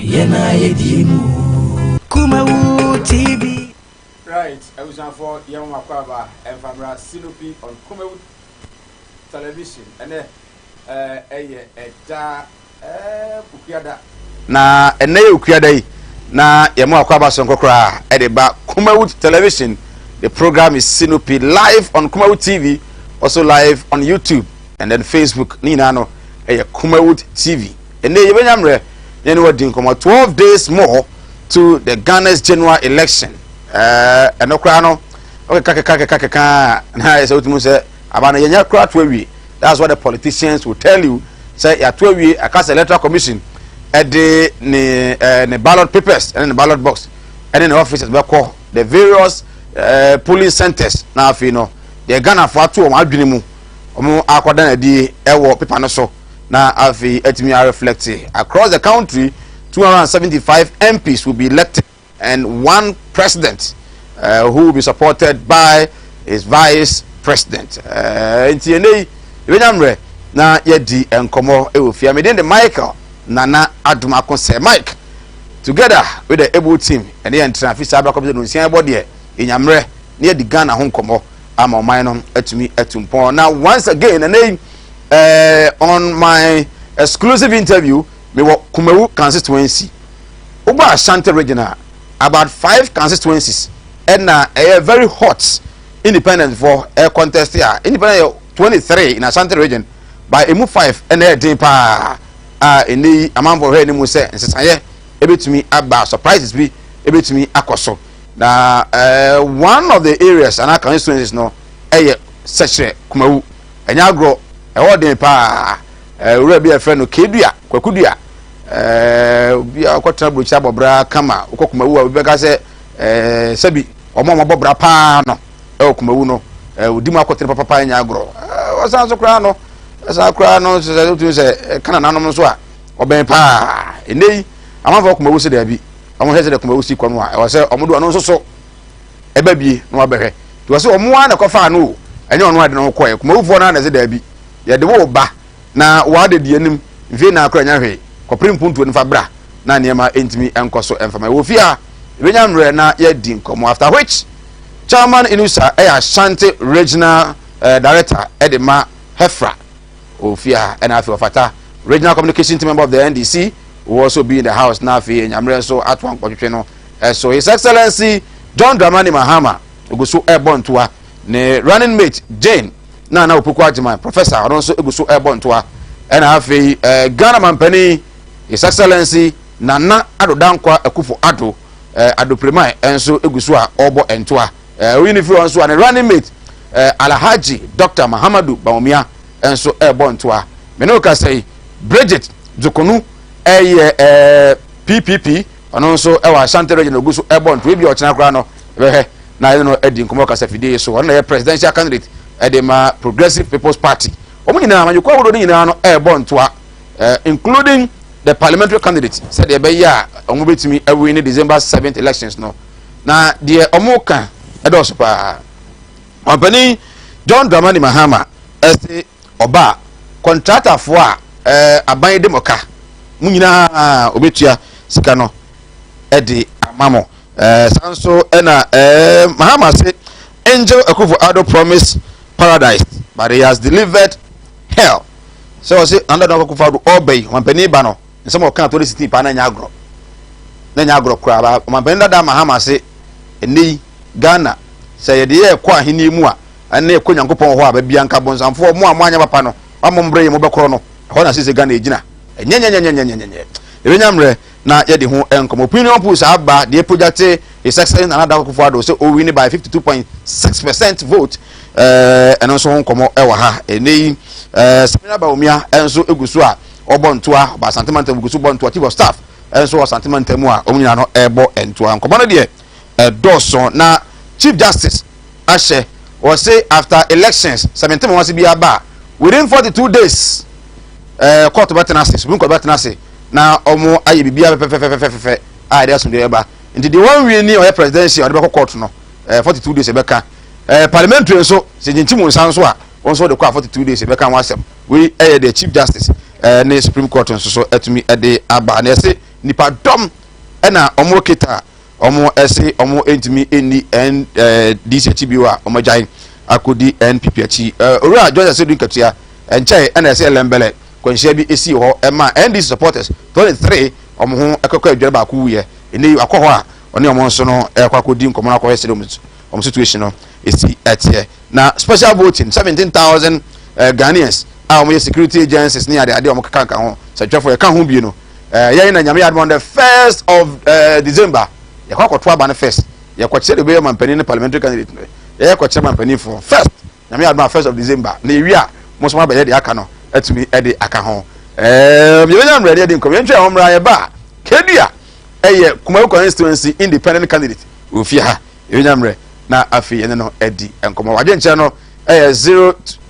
Yɛn a yɛdi mu. Kumawu TV. Right, abusuafoɔ, yɛn mo akɔ aba mfamra Sinopi on Kumawu Television. Ɛnɛ ɛyɛ ɛda Okuada, na ɛnɛ yɛ Okuada yi na yɛn mo akɔ aba sonko koraa ɛde ba Kumawu Television. The program is Sinopi, live on Kumawu TV, also live on YouTube and then Facebook. Ne nyinaa no ɛyɛ Kumawu TV. Ɛnɛ yɛbɛnya mmerɛ yɛn ne wɔdi nkɔmɔ. 12 days more to the Ghana's general election. Ɛno koraa no, ɔkeka keka keka keka na yɛ sɛ wotumi sɛ aba no yɛnyɛ koraa to awie. That's what the politicians will tell you, sɛ yɛato awie, aka sɛ Electoral Commission ɛde ne ne ballot papers ɛne ne ballot box ɛne ne officers bɛkɔ the various polling centers, na afei no deɛ Ghanafoɔ ato wɔn adwene mu, wɔn akɔda n'adi ɛwɔ paper no so, na afei ɛtumi areflect across the country. 275 MPs will be elected and one president who will be supported by his vice president. Nti ɛnɛ yi ebɛnya mmerɛ na yɛdi nkɔmɔ ɛwɔ fie. Ameden de Michael Nana Adomako sɛ Mike together with the able team ɛne yɛn tena fi saa abakɔ bi sɛ nsia ɛbɔ deɛ enyammerɛ na yɛdi Ghana ho nkɔmɔ ama ɔman no atumi atu mpɔn. Na once again, ɛnɛ yi on my exclusive interview, mewɔ Kumawu constituency. Wobɔ Ashanti Region a, about five constituencies ɛna ɛyɛ very hot. Independent for ɛ contest a, independent yɛ 23 in Ashanti Region, by emu five ɛna ɛyɛ den paa a ɛnɛ yi amanfoɔ hwɛ anim sɛ nsesaeɛ ebetumi aba, surprises bi ebetumi akɔ so. Na one of the areas anaa constituencies no ɛyɛ Sɛkyerɛ Kumawu. Ɛnyɛ agorɔ, ɛwɔ den paa. Owura bi a yɛfrɛ no Kedua Kwakudua, obi a ɔkɔtena burokyi abɔbra kama, wokɔ Kumawu a, obi bɛka sɛ sɛbi ɔmo a ɔmo abɔbra paa no ɛwɔ Kumawu no, odi mu akɔtene papapa. Ɛnyɛ agorɔ. Ɔsan so koraa no, ɛsan koraa no sɛ wotumi sɛ ɛka nananom nso a ɔbɛn paa. Ɛnɛ yi amanfoɔ Kumawu sɛ daabi, ɔmo hwɛ sɛ dɛ Kumawu si kɔ no a, ɛwɔ sɛ ɔmo de ɔno nso so ɛbɛ bie na wabɛhwɛ. Nti wɔ sɛ ɔmo ara na ɛkɔfaa no o, ɛnyɛ ɔno ade no kɔɛ. Kumawufoɔ no ara na ɛsɛ daabi, yɛde wo ba na wade di anim mfie na akora nya hwee kɔpere mpuntuo no fa bra na nneɛma ntumi nkɔ so mfama. Ɛwɔ fie a ebɛnya mmerɛ na yɛdi nkɔmmɔ, after which Chairman Inusa ɛyɛ Ashanti Regional Director ɛde ma HEFRA ofie a, ɛna afei ɔfata Regional Communication Team member of the NDC will also be in the house. Na afei enyammerɛ nso ato ankɔtwetwe no ɛso. His Excellency John Dramani Mahama egu so ɛbɔ ntoa, ne running mate Jane Nana Opoku Agyeman, professor, ɔno nso egu so ɛbɔ ntoa. Ɛna afei Ghana mampanin, His Excellency Nana Addo Dankwa Akufo Addo, Adopreman, nso egu so a ɔrebɔ ntoa. Oyi ne firi hɔ nso a, ne running mate Alhaji Dr Mahamadu Bawumia nso ɛrebɔ ntoa. Mene o kasa yi, Bridget Dzokonu ɛyɛ PPP, ɔno nso ɛwɔ Ashanti Region, ogu so ɛbɔ ntoa. Ebi a ɔkyena koraa no ɛbɛhwɛ na yɛn no adi nkɔmɔ kasa fidie so. Ɔno na yɛ presidential candidate ɛde ma Progressive People's Party. Wɔn nyinaa, amanyɔkuo ahodoɔ no nyinaa no ɛrebɔ ntoa, including the parliamentary candidate, sɛdeɛ ɛbɛyɛ a wɔn bɛtumi awin ne December 7th elections no. Na deɛ wɔn ka ɛdɔɔso paa. Ɔmpanin John Dramani Mahama ɛsɛ ɔbaa kɔntratafoɔ a aban de mo ka mo nyinaa, obetua sika no ɛde ama mo. San so ɛna Mahama se Angel Akufo Addo promise paradise but he has delivered hell. Sɛ ɔse Nana Addo Akufo Addo ɔba yi, ɔmampanin ba no, nsɛm a ɔka 2016 paa na ɛnyɛ agorɔ, na ɛnyɛ agorɔ koraa. Ba ɔmampanin dada Mahama se ɛnɛ yi Ghana sɛ yɛde yɛ ɛkɔ ahenni mu a, ɛne ɛkɔ Nyankopɔn hɔ a, baabi anka bɔnsamfoɔ mo a mo anyɛ papa no wamɔ mbrɛ yɛ mo bɛkorɔ no, ɛhɔ na sese Ghana egyina. Ɛnyɛnyɛnyɛnyɛnyɛnyɛ. Ebɛnya mmerɛ na yɛde ho nkɔmɔ. Opinion polls aba deɛ project His Excellency Nana Addo Akufo Addo sɛ owin by 52.6% vote. Ɛno nso ho nkɔmɔ ɛwɔ ha. Ɛnɛ yi Samira Bawumia nso egu so a ɔbɔ ntoa. Ɔba Asante gu so bɔ ntoa. Chief of staff nso wɔ Asante mantam a wɔn nyinaa no ɛrebɔ ntoa. Nkɔmɔ no deɛ ɛdɔɔso. Na Chief Justice ahyɛ wɔse after elections, 17 wɔn ase bi aba, within 42 days court bɛtena ase, Supreme Court bɛtena ase na wɔn ayɛ biribiara fɛfɛfɛfɛfɛ a yɛde asomdwe bɛba. Nti deɛ wɔn wie ni ɔyɛ presidential, ɔde bɛkɔ court no 42 days ɛbɛka. Parliamentary nso sɛ gyinkyim nsa nso a, wɔn nso de kɔ a, 42 days ɛbɛka ho asɛm. Wei ɛyɛ the Chief Justice ne Supreme Court nso so ɛtumi ɛde aba na ɛsɛ. Nipa dɔm ɛna wɔn kita wɔn ɛse wɔn ntumi nni NDC akyi bio a wɔn agyae akɔdi NPP akyi. Owura George Asiedu Nketia nkyɛe ɛna ɛsɛ Lɛmbɛlɛ kwanhyia bi esii hɔ ɛma NDC supporters 23 wɔn ho ɛkɔkɔ adware baako wuyɛ. Ɛnɛ yi wakɔ hɔ a ɔne wɔn nso no ɛkɔ akɔdi nkɔmɔ no akɔhwɛ sɛdeɛ wɔn situation no esi ɛteɛ. Na special voting 17,000 Ghanaians a wɔn yɛ security agencies ne ade ade a wɔn keka nka ho sɛtwɛfo yɛka ho bie no yɛn na Nyame yɛ adom on the first of December yɛkɔ akɔto aba no first, yɛkɔkyerɛ de bɛyɛ mampanin ne parliamentary candidate no, yɛyɛ kɔkyerɛ mampanin fo first. Nyame yɛ adom a, first of December na yɛwie a, mo nso mo abɛyɛ de aka no atumi de aka ho. Yɛbɛnya mmerɛ de adi nkɔm. Yɛntwa ɛho mmra. Yɛba a, Kedua ɛyɛ Kumawu constituency independent candidate wɔ fie ha. Yɛbɛnya mmerɛ na afei yɛne no adi nkɔmmɔ. Wadwenkyerɛ no ɛyɛ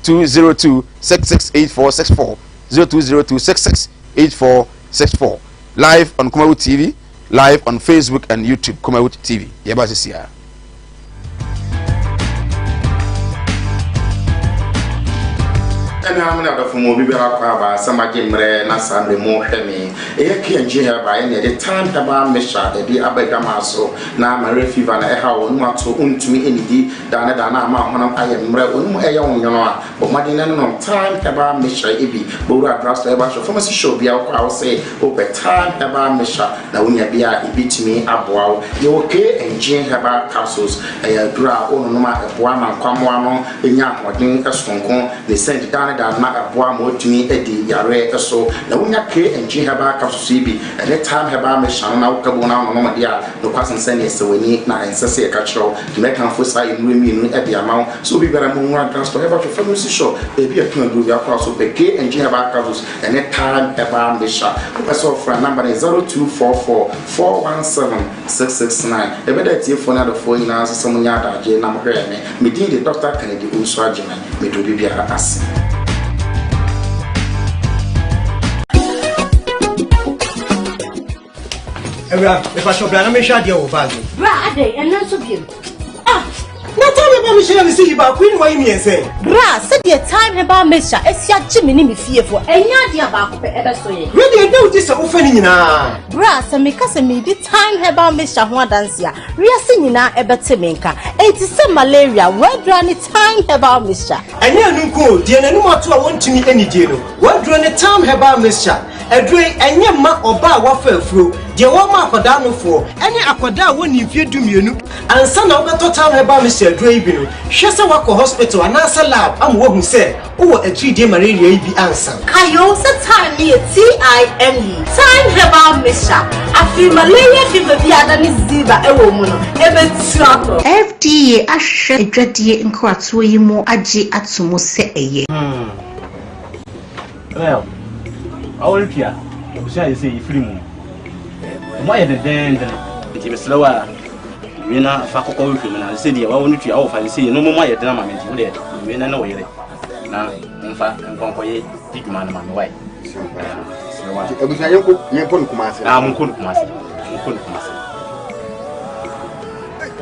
0202 668464, 0202 668464. Live on Kumawu TV, live on Facebook and YouTube, Kumawu TV. Yɛba sisi a. Ɛna me adɔfo mu obi biara kɔ aba sɛ magye mmerɛ na saa mmerɛ mu hwɛ me. Ɛyɛ KNG Herbal ɛne ɛde Thyme Herbal Mixture ɛde aba adwamaa so na malaria fever na ɛha wo mu ato, wontumi nnidi daa ne daa na ama honam ayɛ mmerɛ, wo mu ɛyɛ wo nwono a, bɔ mmɔden na nom Thyme Herbal Mixture bi. Bɔwura drugstore, herbal shop, pharmacy shop bia wokɔ a, wo sɛ wopɛ Thyme Herbal Mixture na wonya bi a ɛbɛtumi aboa wo. Yɛwɔ KNG Herbal Capsules, ɛyɛ aduro a wononom a ɛboa ma nkwammoa no nya ahoɔden sononko ne sɛnti daa ne daa na ɛboa ma watumi adi yareɛ so. Na wonya KNG Herbal Capsules yi bi ɛne Thyme Herbal Mixture no na woka bu na wononom deɛ a, nokwasɛm sɛneɛ sɛ w'ani na ɛnsɛ sɛ yɛka kyerɛ wo. Nti mɛkamfo saa nnuro mmienu de ama wo sɛ obi biara mu nwura drugstore, herbal shop, pharmacy shop, baabi a ɛtɔn aduro bi akɔ a so pɛ KNG Herbal Capsules ɛne Thyme Herbal Mixture. Wopɛ sɛ ɔfrɛ, number no yɛ 0244 417 669. Yɛbɛda atiefoɔ ne adɔfoɔ nyinaa nso sɛ monyɛ adagye na mohwɛɛ me. Me din de Dr. Kennedy Owusu Agyeman. Meda obi biara ase. Awura, mepakyɛ bra na mehwɛ adeɛ wɔ bag mu. Bra, adɛn, ɛno nso bio? Ah! Na Thyme Herbal Mixture na mesi yi baako yi na wayi mmiɛnsa yi. Bra, sɛdeɛ Thyme Herbal Mixture asi agye me ne me fiefoɔ, ɛnyɛ adeɛ a baako pɛ ɛbɛso yɛn. Wei deɛ ɛda wo ti sɛ wofa ne nyinaa. Bra, sɛ meka sɛ meredi Thyme Herbal Mixture ho adanse a, wiase nyinaa ɛbɛte me nka. Enti sɛ malaria, w'adura ne Thyme Herbal Mixture. Ɛnyɛ ɛno nko o, deɛ n'anom ato a wɔntumi nnidie no, w'aduro ne Thyme Herbal Mixture. Aduro yi, ɛnyɛ mma ɔbaa a wafa afuro, deɛ wɔma akwadaa nofoɔ, ɛne akwadaa a wɔnni mfeɛ 12. Ansa na wobɛtɔ Thyme Herbal Mixture aduro yi bi no, hwɛ sɛ woakɔ hospital anaasɛ lab ama woahu sɛ wowɔ atiridie malaria yi bi ansa. Kayo sɛ Thyme no yɛ T-I-M-E, Thyme Herbal Mixture. Afei malaria fever bi a ada ne ziba wɔ mu no, ɛbɛtu akɔ. FDA ahwehwɛ adwadie nkratoɔ yi mu agye ato mu sɛ ɛyɛ. Well, awɔretwea abusua a yɛsɛ yɛfiri mu ɔmo ayɛ dendenden, nti mesrɛ wo a, wie na fa kɔkɔ hwehwɛ mu na sɛ deɛ wawo no tua wɔfa sɛ yɛ no mo ayɛ den ama me, nti wodeɛ wie na ne wo yere na momfa nkɔnkɔyɛ di dwuma no ma me wae. Abusua, yɛnkɔ, yɛnkɔ no Kumase. Ah, monkɔ no Kumase, monkɔ no Kumase.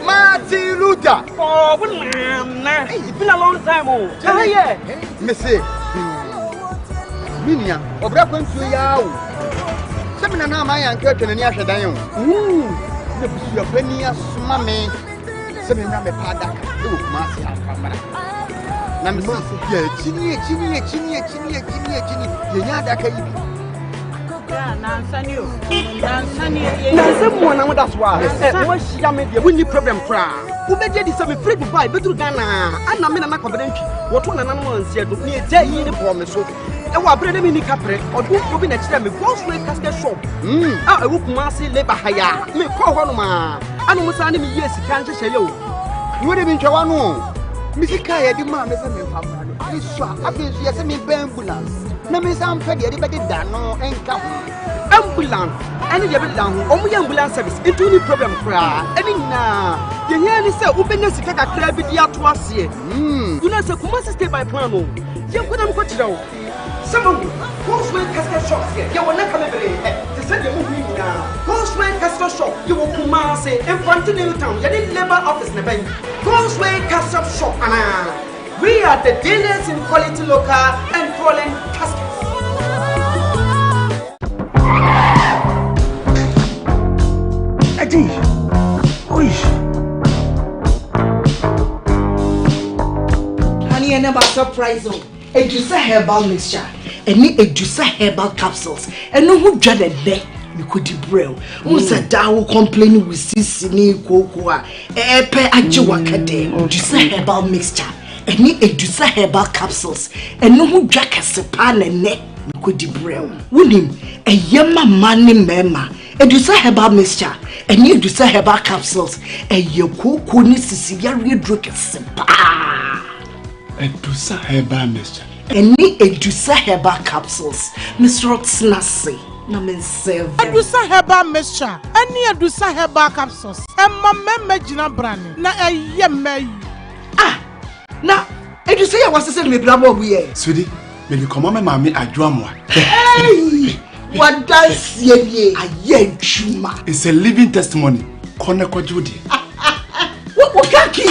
Martin Luther. Oh, what nana? It's been a long time, oh. Yeah, yeah. Mese, me nua, ɔbrɛ kwantuo yi ara o. Sɛ me nana ama yɛ anka atwa n'ani ahwɛ dan o. Na busuapani asoma me sɛ memmra mɛpa adaka ɛwɔ Kumase afa mmara. Na mese, yɛ akyini akyini akyini akyini akyini akyini yɛnya adaka yi bi. Nansa mu na woda so a woahyia me deɛ, wonni problem koraa. Wobɛgye di sɛ mefiri Dubai bɛduru Ghana ana me nana Kɔbere Ntwi wɔto nananom ansiɛ do ne ɛgya yi ne bɔɔ me so ɛwɔ aberɛ ne menni kaprɛ. Ɔdomfoɔ bi na kyerɛ me Godsway Casket Shop a ɛwɔ Kumase Labour ha yi a mekɔɔ hɔ nom a ana mo saa ne meyɛɛ sika nhyehyɛeɛ o. Wode mentwa w'ano o. Me sika a yɛde maa me sɛ memfa mmra no ɛsua. Afei nso yɛsɛ mempɛ ambulance na mensa mpɛ deɛ yɛde bɛdeda no nka ho. Ambulance ɛne deɛ bɛdeda ho, ɔmo yɛ ambulance service, nti wonni problem koraa. Ɛne nyinaa yɛhia ne sɛ wobɛnya sika kakraa bi de ato aseɛ. Wona sɛ Kumase stay by plan o, yɛnkɔ na mekɔkyerɛ wo sɛ mahu Causeway Casket Shop deɛ yɛwɔ naka bebree ɛ te sɛ deɛ mohu yi nyinaa. Causeway Casket Shop yɛwɔ Kumase Mfante New Town, yɛne Labour Office ne bɛn. Causeway Casket Shop anaa. We are the dealers in quality local and foreign caskets. surprise o. Edusa herbal mixture ɛne Edusa herbal capsules ɛno ho dwa na ɛnɛ mekɔdi brɛ o. Wohu sɛ daa wo complain wo sisi ne kooko a ɛɛpɛ agye waka dɛ. Edusa herbal mixture ɛne Edusa herbal capsules ɛno ho dwa kɛse paa na ɛnɛ mekɔdi brɛ o. Wonim ɛyɛ ma mmaa ne mmarima. Edusa herbal mixture ɛne Edusa herbal capsules ɛyɛ kooko ne sisi yareɛ duro kɛse paa. Edusa herbal mixture. Ɛne Edusa herbal capsules. Mesrɛ tena ase na mensɛve. Edusa herbal mixture ɛne Edusa herbal capsules ɛma mmarima gyina brane na ɛyɛ mmaa yi. Ah! Na Edusa yɛ wasese no mebira bɔ ɔmo yɛ. Sweetie, mede kɔma me maame Adwo Amoah. Hey! Wadanseɛ nie ayɛ adwuma. It's a living testimony. Kɔ na kɔgye wo deɛ. Wo kaki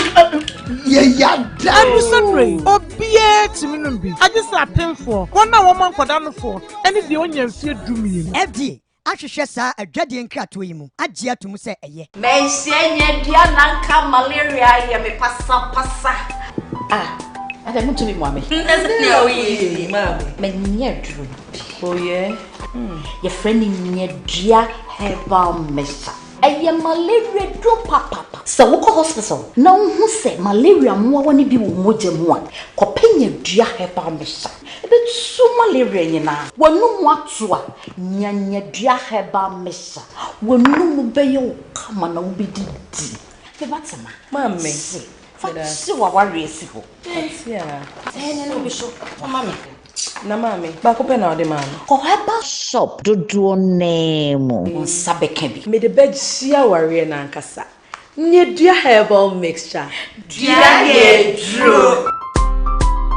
yɛ yada. Edusa duro yi, obiara tumi nom bi. Agye sɛ apemfoɔ, wɔn a wɔma nkwadaa nofoɔ, ɛne deɛ ɔnya mfeɛ 12. FDA ahwehwɛ saa adwadie nkratoɔ yi mu agye ato mu sɛ ɛyɛ. Manhyia nya dua nanka malaria yɛ me pasapasa. Ah, ada mutumi mmoa me. Ɛsɛ woyɛ yi, maame. Manya aduro bi. Oh yeah. Yɛfrɛ no nyadua herbal mixture. Ɛyɛ malaria duro papapa. Sɛ wokɔ hospital na wohu sɛ malaria mmoawa no bi wɔ mogya mu a, kɔpɛ nyadua herbal mixture. Ɛbɛtu malaria nyinaa. W'anum ato a, nya nyadua herbal mixture. W'anum bɛyɛ wo kama na wobɛdidi. Meba tema. Maame. Se, fa kye w'awareɛ si hɔ. Auntie a. Sɛ ɛne no bi so, fa ma me. Na maame, baako pɛ na ɔde maa no. Kɔ herbal shop dodoɔ naa mu. Wo nsa bɛka bi. Mede bɛgye awareɛ no ankasa. Nyadua herbal mixture. Dua yɛ duro.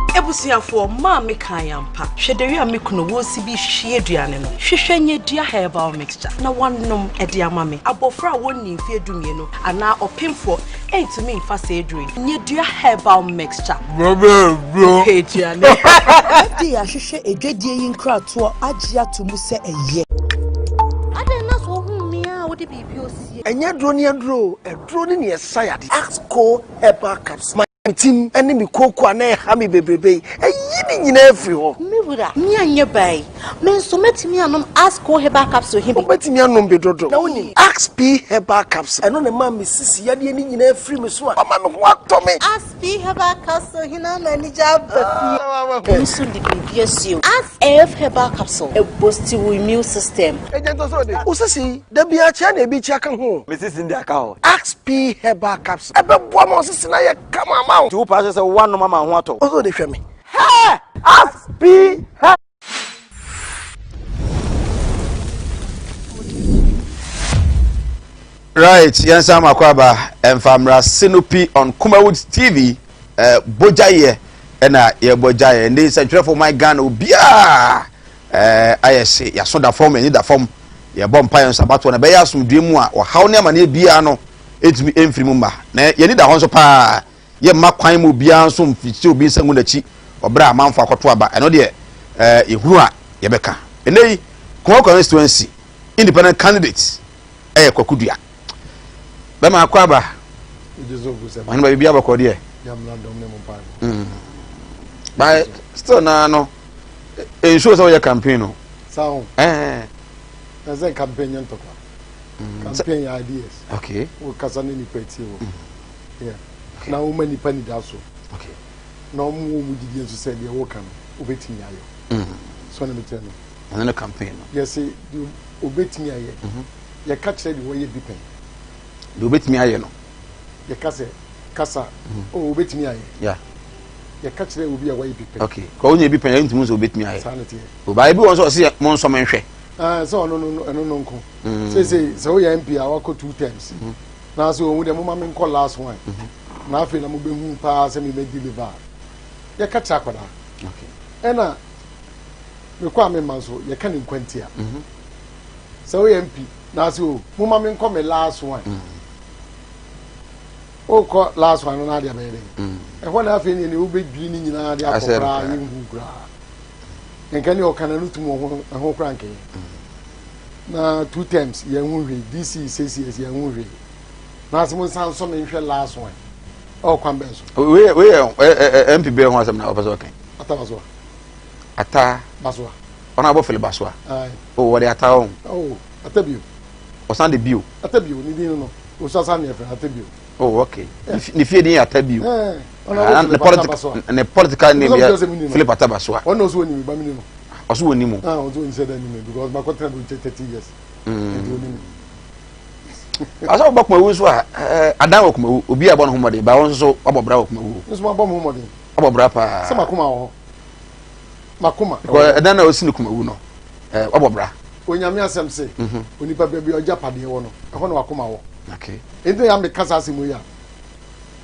Ebusuafoɔ maa me kan ampa. Hwɛ dewi a me kunu wɔsi bi hwie aduane no. Hwehwɛ nyadua herbal mixture na wanom ɛde ama me. Abɔfra a wɔnni mfeɛ 12 anaa ɔpemfoɔ ɛntumi mfa saa aduro yi. Nyadua herbal mixture. Pɛ aduane. FDA ahwehwɛ adwadie yi nkratoɔ agye ato mu sɛ ɛyɛ. Adɛn na sɛ wohu me a wode biribi osie. Ɛnyɛ duro ne aduro, aduro ne neɛ ɛsa yade. Axco herbal capsule. Ma me tim ne me kooko a na ɛha me bebrebe yi, ɛyi ne nyinaa afiri hɔ. Me wura, me anyɛ baa yi, me nso mɛtumi anom Axco herbal capsule he bi. Wobɛtumi anom bi dodo. Na wonim Axp herbal capsule, ɛno na ɛma me sisi yadeɛ ne nyinaa afiri me so a, ɔma me ho atɔ me. Axp herbal capsule he na ama anigye aba fie. Me nso de biribi asie o. Axf herbal capsule, ɛboosti wo immune system. Agya ntɔ sɛ ɔde. Wo sisi, da biara kyea na ebi kyea ka ho. Me sisi ndi aka hɔ. Axp herbal capsule, ɛbɛboa ma wo sisi na ayɛ kama ama wo. Nti wo paa kyerɛ sɛ woanom ama ho atɔ wo. Ɔsɛ ɔde hwɛ me. Hɛ! Axp herbal. Right, yɛn nsa ama akɔ aba mfamra Sinopi on Kumawood TV eh, bogyaeɛ ɛna yɛbɔ gyaeɛ ne nsɛntwerɛfoɔ man Ghana obiara eh, ayɛ se yɛaso da fam yɛni da fam yɛbɔ mpa yɛn nso abatoɔ na ɛbɛyɛ asomdue mu a ɔhaw ne amaneɛ biara no ɛntumi ɛmfiri mu mma na yɛni da hɔ nso paa yɛmma kwan mu obiara nso mfiti obi nsa ngu n'akyi ɔbrɛ a amanfo akɔto aba ɛno deɛ eh, yɛhunu a yɛbɛka ɛnɛ yi Kumawood constituency independent candidate ɛyɛ Kwaku Dua bɛma akɔ aba ɔhene ba biribi abɔkɔ deɛ but still naa no nsuo sɛ woyɛ campaign no ɛɛ na sɛ campaign nyɛ ntɔkwa campaign yɛ ideas okay wokasa ne nipa tie wɔ yeah na woma nipa nida so okay na wɔn wɔ mu gyidie nso sɛ deɛ woka no wobɛtumi ayɛ so na mekyerɛ no ɛno ne campaign no yɛse deɛ obɛtumi ayɛ yɛka kyerɛ deɛ wɔyɛ bi pɛn deɛ obɛtumi ayɛ no yɛka sɛ kasa o obɛtumi ayɛ yeah yɛka kyerɛ obi a wɔyɛ bi pɛn okay kɔ wonyɛ bi pɛn yɛntumi sɛ obɛtumi ayɛ saa ne teɛ obaa bi wɔ nso ɔse mo nsɔ me nhwɛ Ah, sɛ ɔno no ɛno no nko seesei sɛ woyɛ mp a wakɔ two terms na sɛ ɔhu deɛ moma menkɔ last one na afei na mobɛhu paa sɛ memɛ deliver a yɛka kyerɛ akwadaa ɛna mekɔ a memma nso yɛka ne nkwantia sɛ woyɛ mp na sɛ o moma menkɔ me last one wokɔ last one no na adeɛ bɛyɛ dɛn ɛhɔ na afei ne ne wobɛdwiri ne nyinaa de akɔ koraa yɛnhu koraa nka ne ɔka na no tum wɔ ho ɛho koraa nkɛyɛ na two terms yɛn ho hwee dc 6 years yɛn ho hwee na asɛ mo nsan nsɔ me nhwɛ last one. Ɔwɔ kwan bɛn so? Wei wei yɛ ɛ ɛ MP bɛyɛ ho asɛm na ɔpɛ sɛ ɔka. Ata Basoa. Ata. Basoa. Ɔno abɔ Philip Basoa. Ayi. O wɔde ata wɔn. Oh, ata bio. Ɔsan de bio. Ata bio ne din no osu asan ne yɛfrɛ ata bio. Oh okay. Ne fie din yɛ ata bio. Ɛɛ. Ah, ne political ne political name yɛ Philip Ata Basoa. Ɔno nso wɔnim ba mi ni no. Ɔso wɔnim o. Ah, ɔso wɔnim sɛ dɛ nim because makɔ tena bi 30 years. Nti wɔnim. Asɛ wobɔ Kumawu nso a, adan wɔ Kumawu, obi a ɛbɔ ne ho mmɔden ba, wɔn nso so wabɔ bra wɔ Kumawu. Nso mabɔ me ho mmɔden. Wabɔ bra paa. Sɛ makoma wɔ hɔ. Makoma. Because ɛdan na osi ne Kumawu no, wabɔ bra. Onyame asɛm se, onipa baabi a ɔgya padeɛ wɔ no, ɛhɔ na wakoma wɔ. Okay. Nti na meka saa asɛm yi a,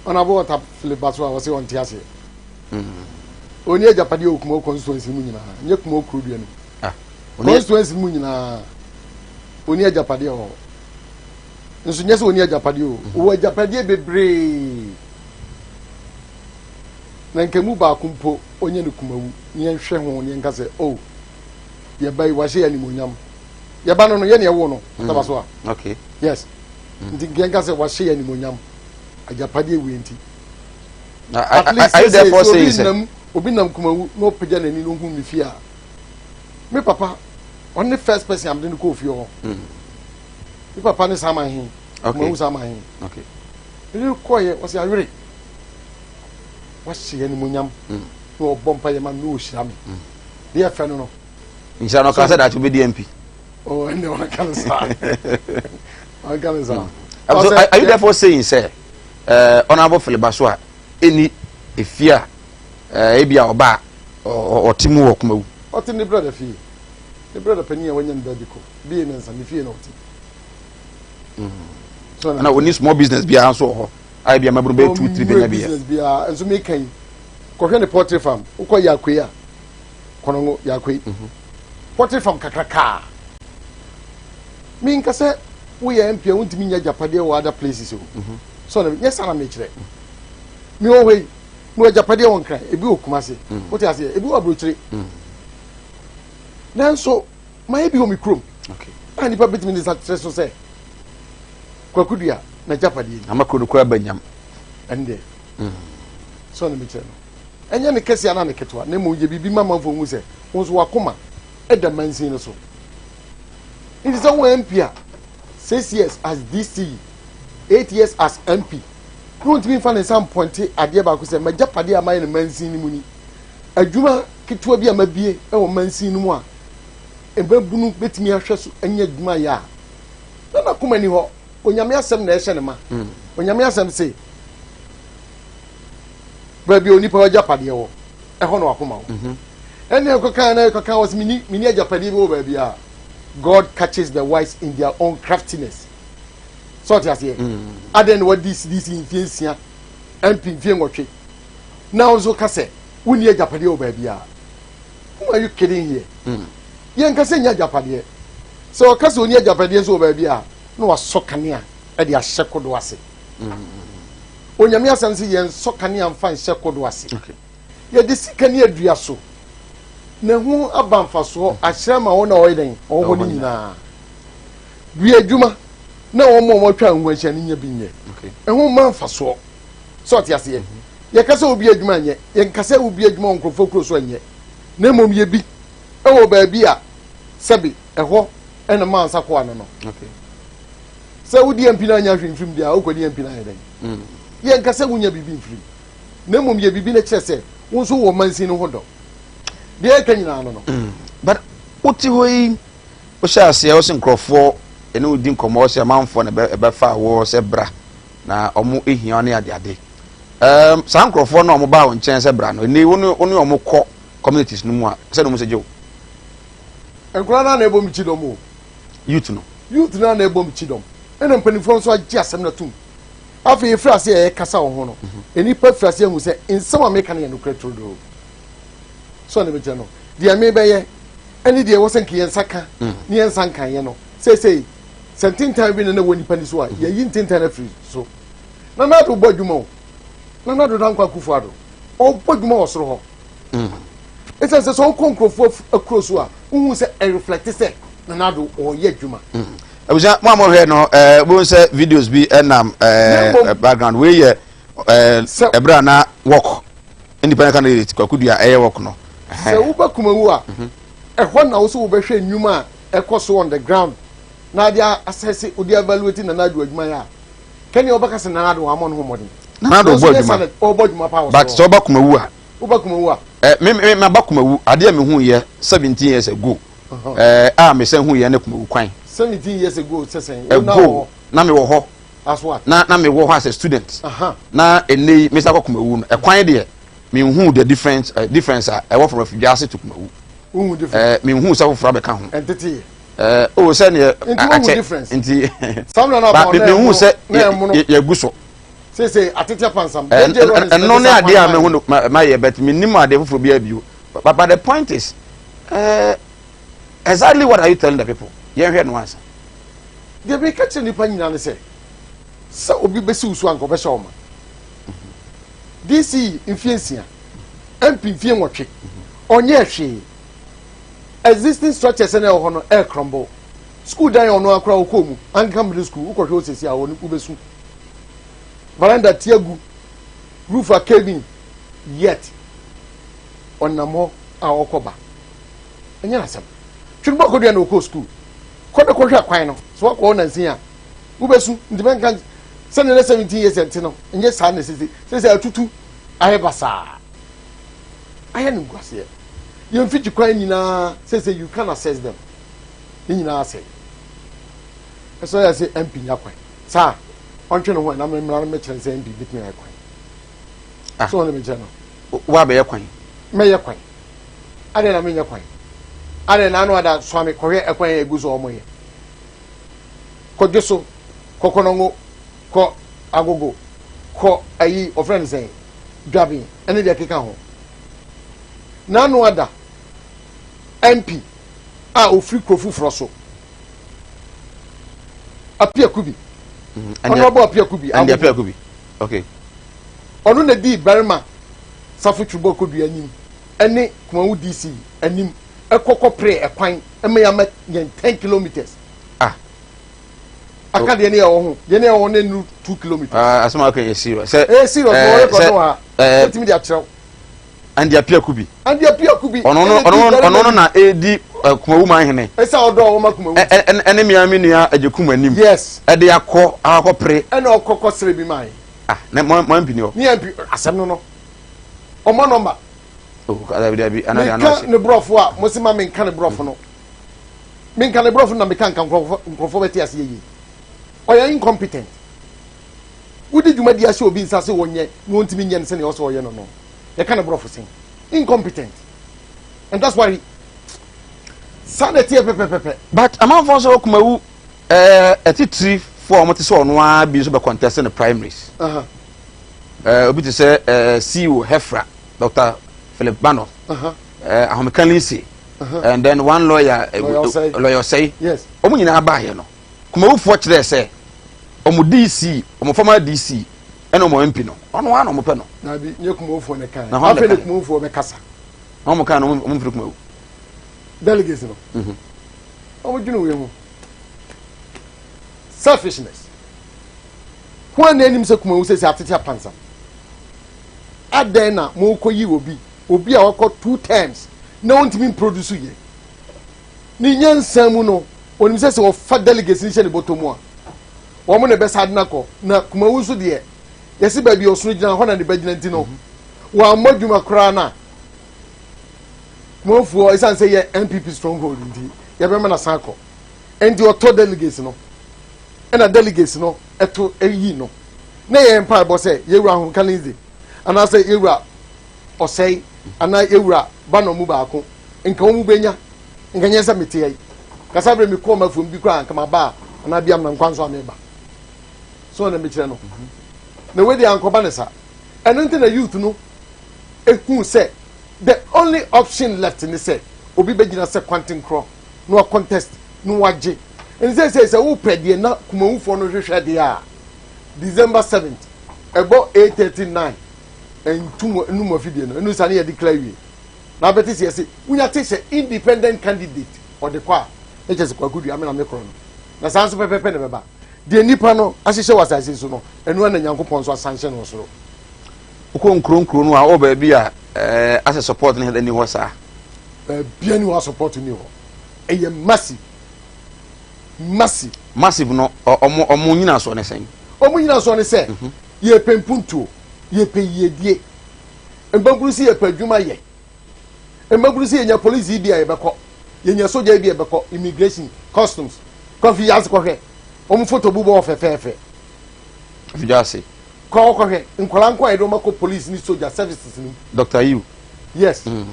Honorable Walter Philip Baso a wɔse ɔnte aseɛ. Ɔni agyapadeɛ wɔ Kumawu constituency mu nyinaa, nyɛ Kumawu kuro dua no mu. Ah, constituency mu nyinaa ɔni agyapadeɛ wɔ hɔ. Nso nyɛ sɛ ɔni agyapadeɛ o, ɔwɔ agyapadeɛ bebree. Na nka mu baako mpo ɔnyɛ no Kumawu ne yɛnhwɛ ho ne yɛnka sɛ oh yɛba yi wahyɛ yɛ animuonyam. Yɛba no no yɛ ne ɛwo no ataba so a. Okay. Yes. Nti nka yɛnka sɛ wahyɛ yɛ animuonyam agyapadeɛ wei nti. At least are you therefore saying obi nam obi nam Kumawu na ɔpagya n'ani na ɔhu me fie a, me papa ɔne ne first person a mede no kɔɔ fie hɔ. Me papa ne Saman he. Kumawu Saman he. Mede no kɔɔyɛ, ɔsɛ awere wahyɛ yɛ animuonyam na ɔbɔ mpa yɛ ma me na ɔhyira me. Deɛ ɛfɛ no no. Nhyira no ɔka sɛ daakye wobɛdi MP. Oh, ɛnna wanka no saa. Wanka no saa. So are you therefore saying sɛ Honorable Philip Basoa ɛni efie a ebi a ɔba a ɔte mu wɔ Kumawu? Ɔte ne brada fie. Ne brada panin a wanya no baabi kɔ. Bie mɛnsa ne fie na ɔte. Ɛna ɔni small business biara nso wɔ hɔ a ebi amabunu bɛyɛ two three bɛnya bi yɛ. Business biara nso mi kan yi kɔhwɛ ne poultry farm wokɔ Yakoe a Kɔnɔngo Yakoe poultry farm kakrakaa. Mi nka sɛ woyɛ MP a wontumi nya agyapadeɛ wɔ other places o. So na nyɛ saa na mekyerɛ. Mi wɔ hɔ yi mi wɔ agyapadeɛ wɔ Nkran, ebi wɔ Kumase, wote aseɛ, ebi wɔ aburokyire. Nanso mayɛ bi wɔ me kurom a nipa betumi de nsa kyerɛ so sɛ Kwaku Dua n'agyapadeɛ ni. Ama kuro no koraa ba nyam. Ɛne deɛ sɛ ɔne mekyerɛ no ɛnyɛ ne kɛseɛ anaa ne ketewa, na mmom yɛ biribi ma amanfoɔ hu sɛ wo nso wakoma ɛda mansin no so. Nti sɛ wo MP a 6 years as DCE, 8 years as MP na wontumi mfa ne nsa mpɔnte adeɛ baako sɛ m'agyapadeɛ a mayɛ no mansin no mu ni, adwuma ketewa bi a mabie wɔ mansin no mu a mmabunu bɛtumi ahwɛ so anya adwuma yɛ a, na n'akoma ni hɔ. Onyame asɛm na ɛhyɛ ne ma. Onyame asɛm se baabi a onipa agyapadeɛ wɔ, ɛhɔ na wakoma wɔ. Ɛne ɛkɔka na ɛkɔka wɔ sɛ meni meni agyapadeɛ bi wɔ baabi a, God catches the wise in their own craftiness. Sɛ ɔte aseɛ, adɛn na wadi CDC mfie 6, MP mfie 8, na wo nso ka sɛ wonni agyapadeɛ wɔ baabi a? Who are you kidding here? Yɛnka sɛ nya agyapadeɛ. Sɛ ɔka sɛ ɔni agyapadeɛ nso wɔ baabi a, na wasɔ kanea de ahyɛ kodo ase. Onyame asɛm sɛ yɛnsɔ kanea mfa nhyɛ kodo ase. Yɛde sika ne adua so na ɛho aba mfasoɔ ahyerɛ ma wɔn a wɔyɛ dɛn wɔn hɔ no nyinaa. Dua adwuma na wɔn a wɔatwa nkwanhyia no nya bi nyɛ. Ɛho mma mfasoɔ. Sɛ ɔte aseɛ, yɛka sɛ obi adwuma nyɛ, yɛnka sɛ obi adwuma wɔ nkurɔfoɔ kuro so nyɛ, na mmom yɛ bi ɛwɔ baabi a sɛbi ɛhɔ ɛna maa nsa kɔ ano no. Sɛ wodi MP no anya hwee mfirim deɛ a, wokɔdi MP no ayɛ dɛn? Yɛnka sɛ wonya biribi mfirim, na mmom yɛ biribi no kyerɛ sɛ wo nso wɔ mansin no ho dɔ. Deɛ ɛka nyinaa no. But wote hɔ yi, wohyɛ aseɛ wo sɛ nkurɔfoɔ ɛne wodi nkɔmmɔ, wo sɛ amanfoɔ na ɛbɛfa wɔ sɛ bra na ɔmo ehia ne adeade. Saa nkurɔfoɔ no a ɔmo baa wo nkyɛn sɛ bra no, ɛnɛ wo ne ɔmo kɔ communities no mu a, sɛ na ɔmo sɛ gye wo? Nkwadaa no na ɛbɔ me kyidɔm o. Youth no. Youth no na ɛbɔ me kyidɔm, ɛna mpanimfoɔ nso agye asɛm no atum. Afei efiri ase a yɛkasa wɔ ho no, nnipa firi ase ahu sɛ nsɛm a meka no yɛ nokorɛ turodoo. So ɔne mekyerɛ no deɛ mebɛyɛ ɛne deɛ ɛwɔ sɛ nka yɛn nsa ka ne yɛn nsa nka yɛ no. Seesei sɛ ntentan bi na na ɛwɔ nipa ni so a, yɛyi ntentan no afiri so. Nana Addo bɔ adwuma o. Nana Addo Dankwa Akufo Addo ɔbɔ adwuma wɔ soro hɔ. Ɛsiane sɛ sɛ wokɔ nkurɔfoɔ akuro so a, wohu sɛ ɛreflect sɛ Nana Addo ɔreyɛ adwuma. Abusua, mo a mohwɛ no, bohu sɛ videos bi ɛnam background. Wei yɛ Ɛɛ ɛbrɛ a na work independent candidate Kwaku Dua ɛyɛ work no. Sɛ woba Kumawu a, ɛhɔ na wo so wobɛhwɛ nnwuma a ɛkɔ so on the ground na ade asɛse wode evaluate Nana Addo adwuma yɛ a, kɛnea wobɛka sɛ Nana Addo wammɔ ne ho mmɔden. Nana Addo bɔ adwuma. Ɔbɔ adwuma paa wɔ But sɛ woba Kumawu a. Woba Kumawu a. Ɛ me me maba Kumawu adeɛ a mehu yɛ 17 years ago. Ɛɛ a mesan hu yɛ ne Kumawu kwan. 17 years ago sɛ sɛn? Ago na mewɔ hɔ. As what? Na na mewɔ hɔ as a student. Na ɛnɛ yi mesa kɔ Kumawu no ɛkwan deɛ menhu the difference uh, difference a ɛwɔ from Afidwa to Kumawu. Wohu difference? Ɛɛ menhu sɛ foforɔ abɛka ho. Ɛntete yɛ. Ɛɛ o sɛ neɛ akyɛ nti ba mehu sɛ yɛgu so. Sese atete apansam. Ɛno ne adeɛ a mehu no mayɛ but menim adeɛ foforɔ biara bio. But the point is uh, exactly what are you telling the people? Yɛnhwɛ no ansa. Deɛ meka kyerɛ nnipa nyinaa ne sɛ, sɛ obi bɛsi wo so a nka ɔbɛhyɛ wo ma. DC mfie nsia, MP mfie nwɔtwe, ɔnyɛɛ hwee. Existing structures na ɛwɔ hɔ no ɛyɛ crumble. School dan a ɔno akora ɔkɔɔ mu, Anglican Middle School, wokɔhwɛ hɔ sɛsi a wobɛsu. Veranda ti agu, roof a cave in, yet ɔnam hɔ a ɔkɔ ba. Ɛnyɛ n'asɛm. Twene bɔ akɔdua na ɔkɔɔ school. Kɔ na kɔhwɛ akwan no. So wakɔ hɔ nansin a, wobɛsu. Nti mɛnka sɛdeɛ na 17 years ɛnte no, ɛnyɛ saa na ɛsese. Sɛsɛ atutu ayɛ basaa. Ayɛ no nguaseɛ. Yɛn mfikyi kwan nyinaa sɛsɛ you can access them. Ne nyinaa asɛe. Ɛsɛ yɛ sɛ MP nya kwan. Saa ɔntwe ne ho ɛna mmra no mɛkyerɛ sɛ MP bɛtumi ayɛ kwan. Ah. So ɔne mekyerɛ no. Woabɛyɛ kwan. Mɛyɛ kwan. Adɛn na menyɛ kwan? Adɛn na ano ada soa me kɔhwɛ ɛkwan a egu so a wɔyɛ? Kɔ Dwoso, kɔ Kɔnɔngo, kɔ Agogo, kɔ ayi wɔfrɛ no sɛn Dwaben ɛne deɛ ɛkeka ho. N'ano ada MP a ofiri kuro foforɔ so Apia Kubi. Honorable Apia Kubi. Andy Apia Kubi. Okay. Ɔno na dii barima Safo Twubɔ Kodua anim ne Kumawu DC anim kɔ kɔperee ɛkwan ma yɛama yɛn 10 kilometres. Ah. Aka deɛ ne yɛwɔ ho deɛ ne yɛwɔ ho ne nuru 2 kilometres. Ah, asɛm a ɔka yɛ serious. Sɛ ɛyɛ serious ma ɔrekɔ no ha. Ɛtumi de akyerɛw. Andy Apia Kubi. Andy Apia Kubi. Ɔno no ɔno ɔno no na edi Kumawu man hene. Ɛsɛ ɔdɔ ɔwɔ ma Kumawu. Ɛne mmea mi nua Agyekum anim. Yes. Ɛde akɔ akɔ pere. Ɛna ɔkɔ kɔ sere bi maa yi. Ah, na mo mo MP ni hɔ. Ne MP asɛm no no. Ɔmɔ nɔmba. Oh, dabi dabi ana de ano ase. Meka ne borɔfo a mo se ma menka ne borɔfo no. Menka ne borɔfo na meka nka nkurɔfo nkurɔfo bɛte ase yie. Ɔyɛ incompetent. Wodi dwumadi ahyɛ obi nsa sɛ ɔnyɛ na ɔntumi nyɛ no sɛnea ɔsɛ ɔyɛ no no. Yɛka ne borɔfo sen. Incompetent. And that's why he saa na ɛteɛ pɛpɛpɛpɛ. But amanfoɔ nso kumawu ɛɛ atitiri fo a wɔte sɛ ɔno ara bi nso bɛ contest ne primaries. Ɛɛ obi te sɛ ɛɛ CEO Hefra Dr. Philip Bano. Ɛɛ Ahomeka Lindsay. And then one lawyer lawyer Osei. Yes. Wɔn nyinaa baayɛ no. Kumawufoɔ kyerɛ sɛ wɔn DC wɔn former DC ɛna wɔn MP no ɔno ara na wɔn pɛ no. Dabi nye Kumawufoɔ na kan. Afei na Kumawufoɔ bɛ kasa. Na wɔn kan na wɔn mfiri Kumawu. Delegates no. Wɔn dwene wei ho. Selfishness. Hwan na anim sɛ Kumawu sɛ sɛ atete apansam. Adɛn na mokɔyi obi obi a wakɔ two terms na ɔntumi mproduce yɛ. Ne nyansa mu no, onim sɛ sɛ ɔfa delegates no hyɛ ne bɔtɔ mu a, wɔn na ɛbɛsa ade no akɔ. Na Kumawu nso deɛ, yɛse baabi a ɔsono gyina hɔ na ne ba gyina nti no, wɔammɔ adwuma koraa no a, Kumawufoɔ, ɛsiane sɛ yɛ NPP stronghold nti, yɛbɛma no asan akɔ. Ɛnti ɔtɔ delegates no, ɛna delegates no ɛto ɛyi no. Na yɛn mpaebɔ sɛ yɛwura Ahomka Lindsay, anaasɛ yɛwura Ɔsɛe, anaa yɛwura Banɔ mu baako, nka wɔn bɛnya, nka nyɛ sɛ mete ha yi. Kasa berɛ mekɔɔ m'afuom bi koraa nka maba a, anaa bia menam kwan so a meba. So na mekyerɛ no. Na wei deɛ ankɔba ne saa. Ɛno nti na youth no ehu sɛ the only option left ne sɛ obi bɛgyina sɛ kwantenkorɔ na wa contest na wagye. Nti sɛ sɛ wopɛ deɛ na Kumawufoɔ no hwehwɛ deɛ a, December 7th ɛbɔ 8:39 ntum num afidie no ɛnu sa ne yɛ declare wie na abɛte sɛ yɛse wonya te sɛ independent candidate ɔde kɔ a ne kyɛ sɛ Kwaku Dua me na me korɔ no na saa nso pɛpɛpɛ na ɛbɛba deɛ nipa no ahyehyɛ wɔ asase so no ɛno na Nyankopɔn nso asanhyɛ no wɔ soro. Wokɔ nkuro nkuro no a wɔ baabi a ɛɛ asɛ support no ni hɔ saa. Baabi ani hɔ support ni hɔ. Ɛyɛ massive. Massive. Massive no ɔmo ɔmo nyinasoɔ ne sɛn? Ɔmo nyinasoɔ ne sɛ mhm. yɛpɛ mpuntuo, yɛpɛ yiedie. Mbabunu si yɛpɛ adwuma yɛ. Mmabunu sɛ yɛnya polisi bi a yɛbɛkɔ, yɛnya sogya bi a yɛbɛkɔ, immigration, customs, kɔ afi ase kɔhwɛ. Wɔn foto bu bɔ fɛfɛɛfɛ. Afi ase. Kɔ kɔhwɛ nkwadaa nko a yɛde wɔn akɔ polisi ne soja services no. Dr. Yu. Yes. Mm.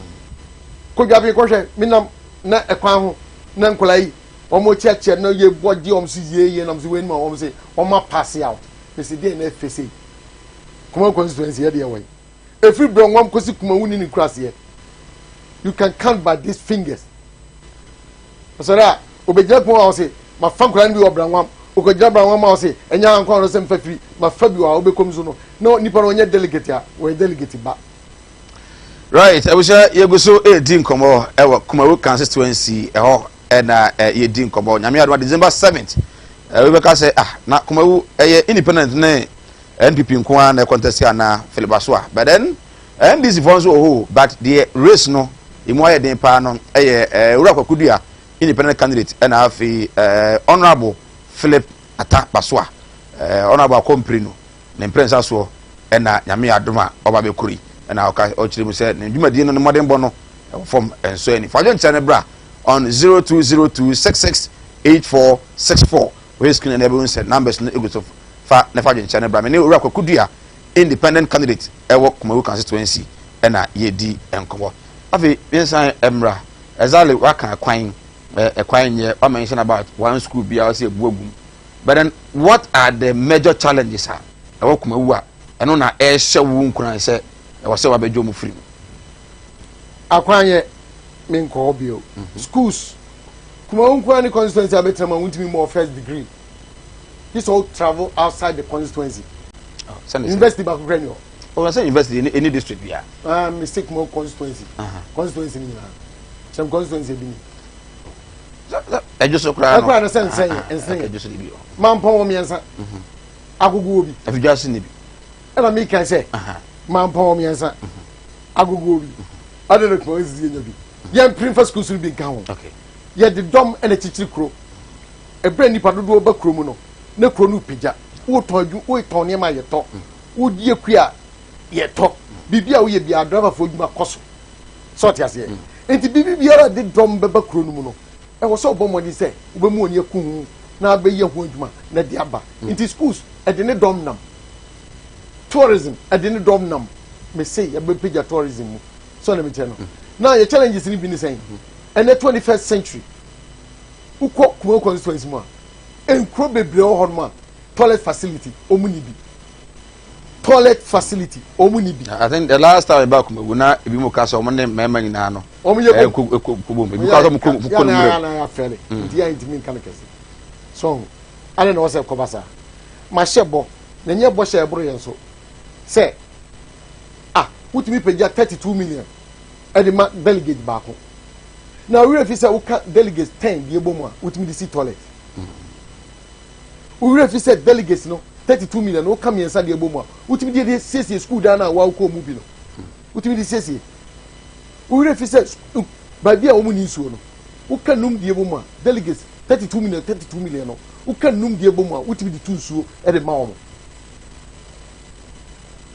Kodwa bi kɔhwɛ menam na ɛkwan ho na nkwadaa yi wɔn kyerɛkyerɛ na yɛ bɔ gye wɔn so yie yie nam so wɔ anim a wɔn sɛ wɔn apaase out. Mesi deɛ na ɛfɛ sei. Kuma constituency yɛ deɛ wɔ yi. Ɛfiri Brɛnwam kɔsi Kumawu ne ne nkuraseɛ. You can count by these fingers. Ɔsɔre a, obɛgyina pon a ɔse, mafa nkwadaa no bi wɔ Brɛnwam. Ɔkɔgyina Brɛnwam a ɔse, ɛnyɛ ha nko a sɛ mfa firi, mafa bi wɔ ha, wobɛkɔm so no. Na nipa no ɔnyɛ delegate a, ɔyɛ delegate ba. Right, abusua yɛgu so ɛredi nkɔmmɔ ɛwɔ Kumawu constituency ɛhɔ ɛna yɛdi nkɔmmɔ. Nyame adoma December 7th, wobɛka sɛ ah na Kumawu ɛyɛ independent ne NPP nko ara na ɛkɔntɛsi anaa Philip Asoa but then NDC foɔ nso wɔ hɔ but deɛ race no emu ayɛ den paa no ɛyɛ ɛɛ Owura Kwaku Dua independent candidate ɛna afei ɛɛ Honourable Philip Ata Basoa ɛɛ Honourable Akɔmpiri no ne mprɛnsa soɔ ɛna Nyame yɛ adom a ɔba bɛkoro yi ɛna ɔka ɔkyerɛ mu sɛ ne dwumadie no ne mmɔdenbɔ no ɛwɔ fam ɛnsɔ ani fa adwenkyerɛ no bra on 0202 66 8464 wɔyɛ screen na ɛbɛhu sɛ numbers no egu so. Fa na fa adwenkyerɛ no bra. Me ne Owura Kwaku Duah, independent candidate ɛwɔ Kumawu constituency ɛna yɛredi nkɔmmɔ. Afei yɛnsan mmra. Exactly waka ɛkwan, ɛkwan nyɛ, wa mention about one school bi a ɔsɛ ebu agum. But then what are the major challenges a ɛwɔ Kumawu a ɛno na ɛrehyɛ wo nkuran sɛ ɛwɔ sɛ wabɛdwo mu firi mu? Akwan yɛ menkɔ hɔ bio. Schools, Kumawu nkoa ne constituency a bɛtena mu a wontumi mmɔɔ first degree. Gye sɛ wo travel outside the constituency. Oh, sɛ University baako kura ni hɔ. Oh, sɛ university ɛni ɛni district bia. Ah, mistake mo constituency. Constituency ni nyinaa. Kyɛm constituency bi ni. Ɛdwo so koraa no. Ɛkura no sɛ nsɛn yɛ nsɛn yɛ. Ɛdwo so de bi wɔ. Mampɔn wɔ mmiɛnsa. Mhm. Agogo wɔ bi. Afidwa ase ni bi. Ɛna mi kan sɛ. Mampɔn wɔ mmiɛnsa. Mhm. Agogo wɔ bi. Ɔde ne kuma osisi yɛ nya bi. Yɛn pere nfa sukuu so bi nka ho. Okay. Yɛde dɔm ɛna kyikyiri kuro. Ɛberɛ a nnipa dodoɔ ba kuro mu no, na kuro no repagya. Wotɔn adwu, wotɔn nneɛma a yɛtɔ. Wodi akua a yɛtɔ. Biribi a woyɛ biara, driverfoɔ adwuma kɔ so. Sɛ ɔte aseɛ? Nti biribi biara a ɛde dɔm bɛba kuro no mu no, ɛwɔ sɛ wobɔ mmɔden sɛ wobɛmu w'ani aku ho na abɛyɛ ho adwuma na ɛde aba. Nti schools, ɛde ne dɔm nam. Tourism, ɛde ne dɔm nam. Mese yɛbɛpagya tourism mu. Sɛ ɔne mekyerɛ no. Na yɛ challenges no bi ne sɛn? Ɛnɛ 21st century, Wokɔ Kumawu constituency mu a, nkuro bebree wɔ hɔnom a toilet facility wɔn ni bi. Toilet facility wɔn ni bi. I think the last time ɛba Kumawu na ebi mu ka sɛ wɔn ne mmarima nyinaa no. Wɔn yɛ bom. Ɛkɔ kɔ bom. Ebi ka sɛ wɔn kɔ kɔ no nwura. Yɛn afɛle mm. nti yɛn ntumi nka no kɛse. So ade na wɔsɛ kɔba saa. Ma hyɛ bɔ na nyɛ bɔ hyɛ ɛboro yɛn so sɛ ah wotumi pagya 32 million ɛde ma delegate baako. Na wo werɛ fi sɛ woka delegates ten deɛ bɔ mu a wotumi de si toilet. Wo werɛ fi sɛ delegates no 32 million woka mmiɛnsa deɛ bɔ mu a wotumi de de siesie school dan no a wawokɔ mu bi no. Wotumi de siesie. Wo werɛ fi sɛ baabi a wɔn ni nsuo no woka num deɛ bɔ mu a delegates 32 million 32 million no woka num deɛ bɔ mu a wotumi de tu nsuo de ma wɔn.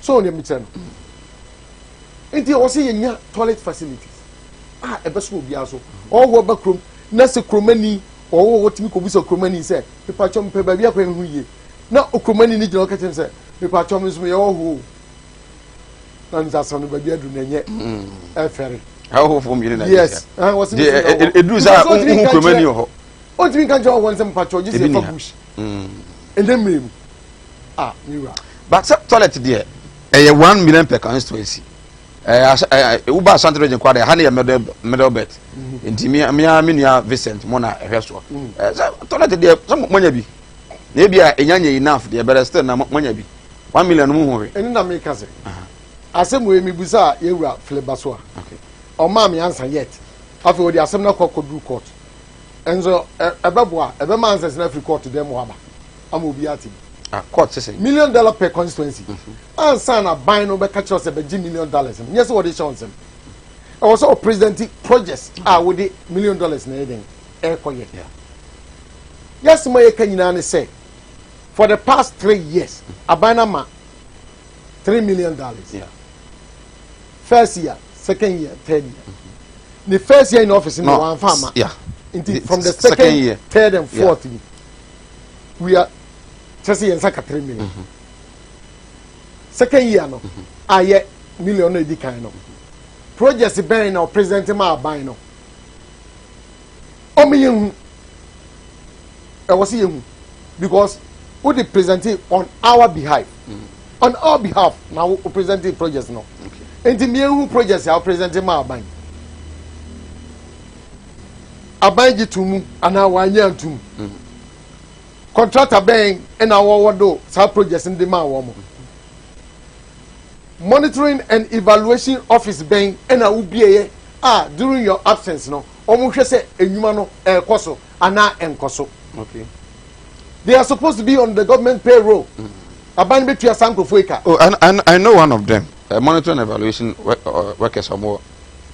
So wɔn deɛ mekyerɛ no. Nti ɛwɔ sɛ yɛnya toilet facilities. a ɛbɛso obiara so. Ɔhɔhoɔ ba kurom na sɛ kuromani ɔhɔhoɔ tumi kɔbisa kuromani sɛ mepakyɛ mepɛ baabi akɔ ɛho yie na okuromani no gyina hɔ ka kyerɛ no sɛ mepakyɛ me nso meyɛ ɔhɔhoɔ o na ne sɛ asɛm no baabi aduru na ɛnyɛ ɛfɛre. Ahɔhofoɔ mmienu na yes wɔsi mi sɛ ɔwɔ eduru sɛ wohu kuromani wɔ hɔ. Ɔntumi nka nkyerɛ ɔhɔhoɔ no sɛ mepakyɛ gye sɛ yɛfa bush ɛnɛ mmerɛ mu ah me wura. But sɛ toilet deɛ ɛyɛ 1 million per constituency. Ɛɛ woba Ashanti Region koraa deɛ ha ne yɛ middle belt mhm. nti mea mea me nua Vincent mo na ɛhwɛ soɔ mhm. ɛɛ sɛ toilet deɛ sɛ moanya bi na ebi a enya nya enough deɛ bɛrɛ still na moanya bi 1 million mu ho hwɛ. Ɛno na meka sɛ asɛm wei mebusa a yɛwura Philip Basoa ɔmaa me ansa yet afei ɔde asɛm no akɔ akɔduru court nso ɛbɛboa ɛbɛma answers no afiri court dɛm hɔ aba ama obi ate bi. Ah, court sese. $1 million per constituency. Ansa na ban no bɛka kyerɛ sɛ bɛgye $1 million no, nyɛ sɛ wɔde hyɛ wɔn nsam. Ɛwɔ sɛ ɔpresident projects a wɔde $1 million na ɛyɛ den ɛrekɔyɛ. Yɛsɛm a yɛka nyinaa ne sɛ for the past 3 years, aban no ama $3 million. First year, second year, third year. The first year in office no, wɔamfa ama. Nti from the second, second year, third and fourth, we are kyerɛ sɛ yɛn nsa ka 3 million. Second year no a yɛ million no edi kan no, project bɛn na president ma aban no ɔmo yɛn hu? Ɛwɔ sɛ yɛn hu because wo de present on our behalf, on our behalf na wo present project no. Nti mi yɛn hu project a wo present ma aban, aban gye to mu anaa wanyɛ antum. Contractor bɛn ɛna wɔwɔ do saa project no de ma wɔn mo? Monitoring and evaluation office bɛn ɛna wobie a during your absence no wɔn hwɛ sɛ enyuma no ɛɛkɔ so anaa ɛnkɔ so? They are supposed to be on the government payroll. Aban bɛ tuya saa nkurɔfoɔ yi ka. Oh, I know one of them. Monitoring and evaluation workers ɔmo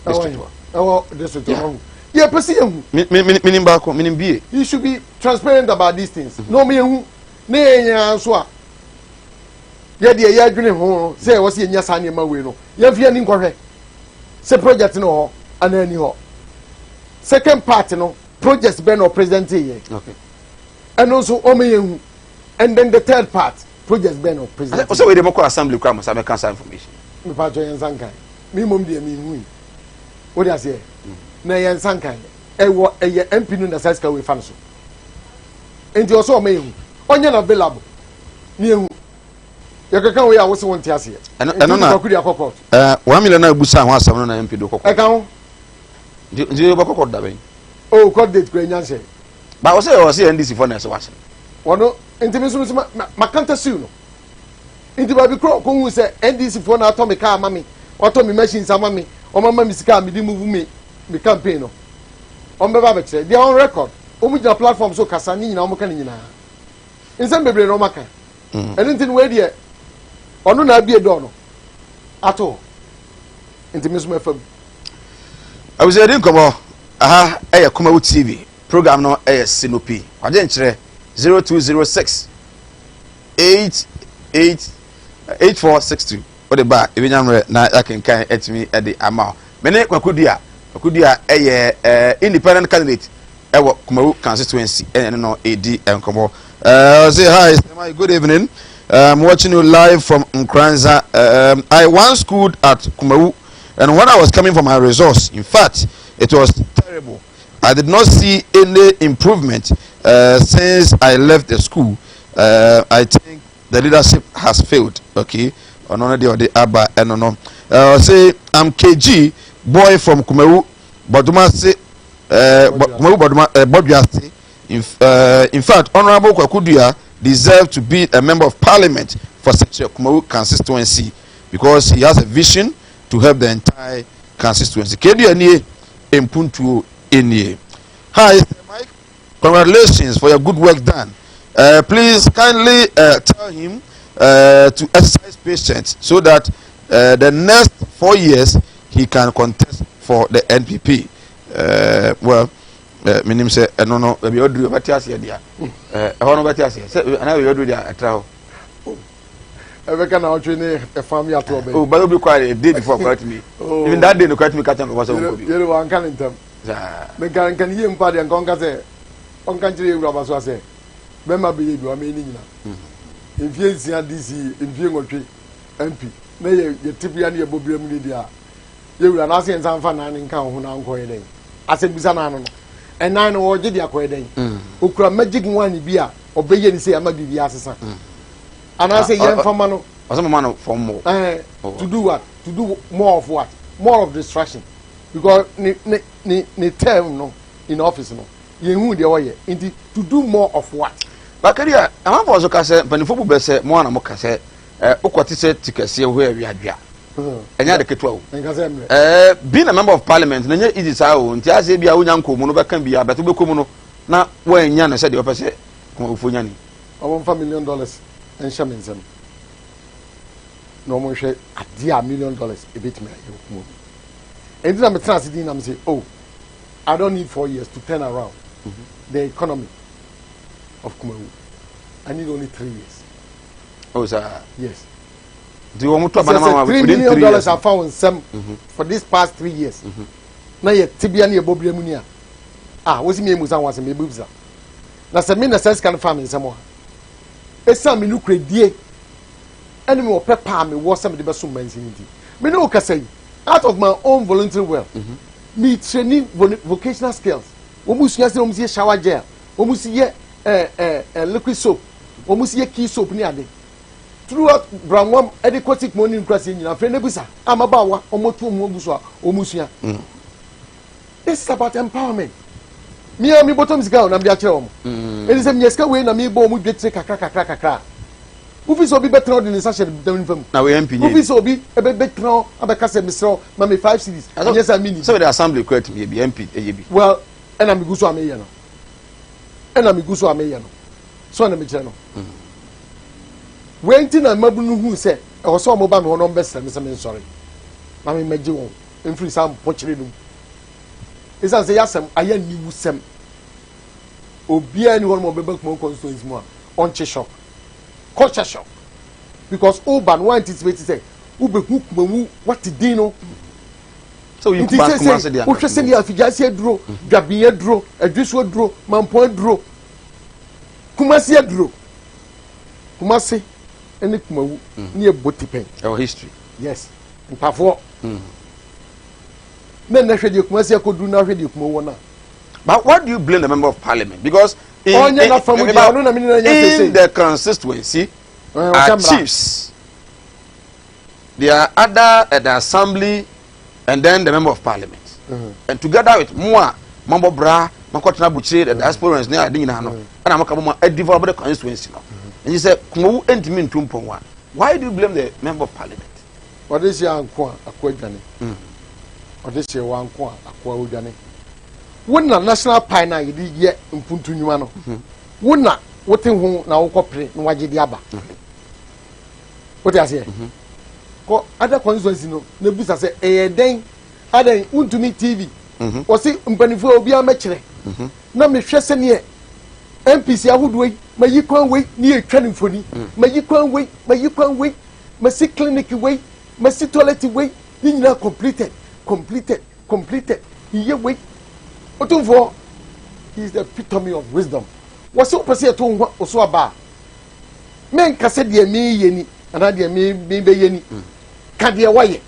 district hɔ. Ɛwɔ district hɔ yɛ pɛ sɛ yɛ hu. Mi mi mi minim baako, minim bie. You should be transparent about these things. Na ɔmo yɛ hu ne yɛn nyinaa nso a yɛ deɛ yɛadwene ho no sɛ ɛwɔ sɛ yɛnya saa nneɛma wei no, yɛmfi ani nkɔhwɛ sɛ project no wɔ hɔ anaa ani hɔ. Second part no, project bɛn na ɔpresident yɛ? Ɛno nso ɔmo yɛ hu. And then the third part, project bɛn na ɔpresident? Ɔsɛ wei de mo kɔ assembly kura mo sa bɛka saa information. Mepa atwa yɛn nsa nkan mi mom deɛ mi hu yi o de aseɛ na yɛn nsa nkan ɛwɔ ɛyɛ MP no na saa sika wei fa no so. Nti ɔsɛ ɔmo yɛ hu, ɔnyɛ no available ne yɛ hu. Yɛkeka wei a wosɛ wɔn ti aseɛ. Ɛno na Nti de akɔ court. 1 million na ebusa ho asɛm no na MP do kɔ court. Ɛka ho. Nti bɛkɔ court dabɛn? O court date kura nya nhyɛ. Ba ɔsɛ NDC fɔ na ɛsɛ wahyɛ. Wɔno nti mi nso mi nso ma ma counter sue no. Nti baabi kura ɔkɔ hu sɛ NDC foɔ na atɔ mi kaa ama mi, watɔ mi machines ama mi, wɔn ama mi sika a mi di move mi campaign no, wɔn bɛba abɛkyerɛ. They are on record. Wɔn gyina platform so kasa ne nyinaa, wɔn ka ne nyinaa, nsɛm bebree na wɔn aka. Ɛno nti no wei deɛ ɔno na abie dɔɔ no ato hɔ, nti mi nso ma fam. Abusuadi nkɔmɔ aha ɛyɛ Kumawu TV program no, ɛyɛ Sinopi wagye nkyerɛ 0206 88 8462. Wode ba ebi nyamrɛ na yɛakenkan atumi ɛde ama wo. Mene Kwakudua. Kwakudua ɛyɛ independent candidate ɛwɔ Kumawu constituency, ɛne ɛno no ɛdi nkɔmɔ. Say hi, Sir, good evening. I'm watching you live from Nkranza. I once schooled at Kumawu, and when I was coming for my results, in fact, it was terrible. I did not see any improvement since I left the school. I think the leadership has failed. Okay. Ɔno no deɛ ɔde aba ɛno no. Say I'm KG boy from Kumawu Bɔdumase, Kumawu Bɔduma Bɔduase. In fact, Honourable Kwakudua deserve to be a member of parliament for such a Kumawu constituency because he has a vision to help the entire constituency. Kedua nie mpuntuo nie. Hi, Sir Mike. Congratulations for your good work done. Please kindly tell him to exercise patience so that the next 4 years he can contest for the NPP. Well, menim sɛ ɛno no baabi a ɔduru ɔbɛte aseɛ deɛ ɛhɔ no ɔbɛte aseɛ sɛ anaa baabi a ɔduru deɛ ɛtra hɔ. Ɛbɛka na ɔtwe ne ɛfam yɛ ato ɔbɛn. Oh, but obi kɔ a day before kora tumi, even that day no kora tumi ka kyɛn nkɔfɔ sɛ ɔnkɔ bi. Yɛrɛ wa nka ne ntɛm. Saa. Nka nka ne yie mpa deɛ nka ɔnka sɛ ɔnka nkyerɛ yɛ wura so asɛ bɛrima bɛyɛ bi wama ne nyina mfie 6 DC, mfie 8 MP na yɛ yɛ bia ne yɛ bɔ bia mu ne deɛ a yɛwura n'ase yɛn nsa nfa nan ne nka ho na nkɔ yɛ dɛn asɛm bisa n'ano no ɛnan no wɔgye de akɔ yɛ dɛn? Okura magic wand bi a ɔbɛyɛ ne sɛ ama biribi asesa anaasɛ yɛn fama no? Ɔsɛ mama no fɔm mo. To do what? To do more of what? More of distraction, because ne term no in office no, yɛn hu deɛ ɔyɛ, nti to do more of what? Bakari a amanfoɔ nso ka sɛ mpanimfoɔ bu bɛ sɛ mo ana mo ka sɛ wokɔte sɛ ti kɛseɛ hɔ awiadwea ɛnyɛ ade ketewa o. Nka sɛ mmerɛ. Being a member of parliament na nyɛ easy saa o, nti asɛ bi a wonya nkɔ mu no bɛka bi a bɛtɛ wobɛkɔ mu no na woanya no sɛdeɛ wɔpɛ sɛ kɔmawufoɔ nya ni. Ɔmo nfa $1 million. nhyɛ me nsam na wɔn nhwɛ adeɛ a $1 million ebetumi ayɛ wɔ Kumawu. Enti na metena ase din na me sɛ, oh, I don't need 4 years to turn around the economy of Kumawu. I need only 3 years. Oh, sir. Yes. Nti wɔn to aba na ma three within million 3 dollars years. afa wɔn nsam for this past 3 years na yɛ tibia ne yɛ bɔ bia mu ni a, ah, wosi mi emu sa wɔn asɛm ebu bisa na sɛ mi na sɛ sika no fa mi nsam a, esan mi nukure die ɛne mi wɔ pɛ paa mi wɔ sɛ mi de bɛ so mmansin nti mi ne o kasa yi, out of my own voluntary will, mi training vocational skills. Wɔn mu sua sɛ wɔn si yɛ shower gel, wɔn mu si yɛ ɛɛ ɛɛ ɛ liquid soap, wɔn mu si yɛ key soap ne ade throughout Brangwam ɛde kɔ Sikmo ne nkurasi nyinaa. Afei nebusa amabaawa wɔn atu wɔn agu so a wɔn sua. This is about empowerment. Mi a mi bɔtɔm sika o na mi de akyerɛ wɔn eti sɛ mi yɛ sika wei na mi bɔ wɔn dwetire kakra kakra kakra, wofi sɛ obi bɛtena ɔde ne nsa hyɛ ne dɛm nifa mu. Na wɔyɛ MP nye. Wofi sɛ obi ɛbɛ bɛtena abɛka sɛ mesrɛ ma mi 5 cedis ɛnyɛ sɛ mi ni. Sɛ wɔde assembly kura tumi yɛ bi, MP ɛyɛ bi. Well, ɛna mi gu so a mi yɛ no, ɛna mi gu so a mi yɛ no so, ɛna mi kyerɛ no wei nti na mmabunu hu sɛ ɛwɔ sɛ ɔmo ba mi hɔ na ɔmo bɛsrɛ mi sɛ mi nsɔre na mi mɛgye wɔn mfiri saa mpɔkyerɛ no mu, esan sɛ yasɛm ayɛ niwusɛm. Obiara ni hɔ nom a ɔbɛba Kumawu constituency mu a ɔnkye shock, culture shock, because ɔba no wɔn anticipate sɛ wobɛhu Kumawu wate din no. Nti sɛ wohwɛ sɛdeɛ Afigya aduro, Dwabin aduro, Adwiso aduro, Mampɔn aduro, Kumasi aduro, Kumasi ne Kumawu ne yɛ bɔ tipɛn. Ɛwɔ history. Yes, ntafoɔ na nnɛ hwɛ deɛ Kumasi akɔduru na hwɛ deɛ Kumawu wɔ no a. But why do you blame the member of parliament? Because in the constituency are chiefs. There are other at the assembly and then the member of parliament. And together with mo mambo bra, makɔtena abukyire, the diasporans ne ade nyinaa no, ɛna mo ka mo ma develop the constituency no. And you say Kumawu ntumi ntu mpɔn a. Why do you blame the member of parliament? Ɔde hyɛ anko a akoa dwane. Ɔde hyɛ wɔ anko a akoa odwane. Wo na national pie na yɛde yɛ mpuntu nnwuma no. Wo na wote ho na wokɔ pere na wagye de aba. Wote aseɛ? Kɔ other constituency no na busa sɛ ɛyɛ dɛn adan wontumi TV. Wɔsi mpanimfoɔ a obiara mɛkyerɛ. Na mehwɛ sɛneɛ MPs ahodoɔ yi mayi kwan wei ne yɛtwa ne mfoni. Mayi kwan wei, mayi kwan wei, masi clinic wei, masi toilet wei, ne nyinaa completed, completed, completed. Iye wei. Otumfoɔ, he is the epitome of wisdom. Wɔsi wopɛ sɛ yɛto wo ho so aba a, menka sɛ deɛ meyɛ ni anaa deɛ mebɛyɛ ni, ka deɛ wɔyɛ.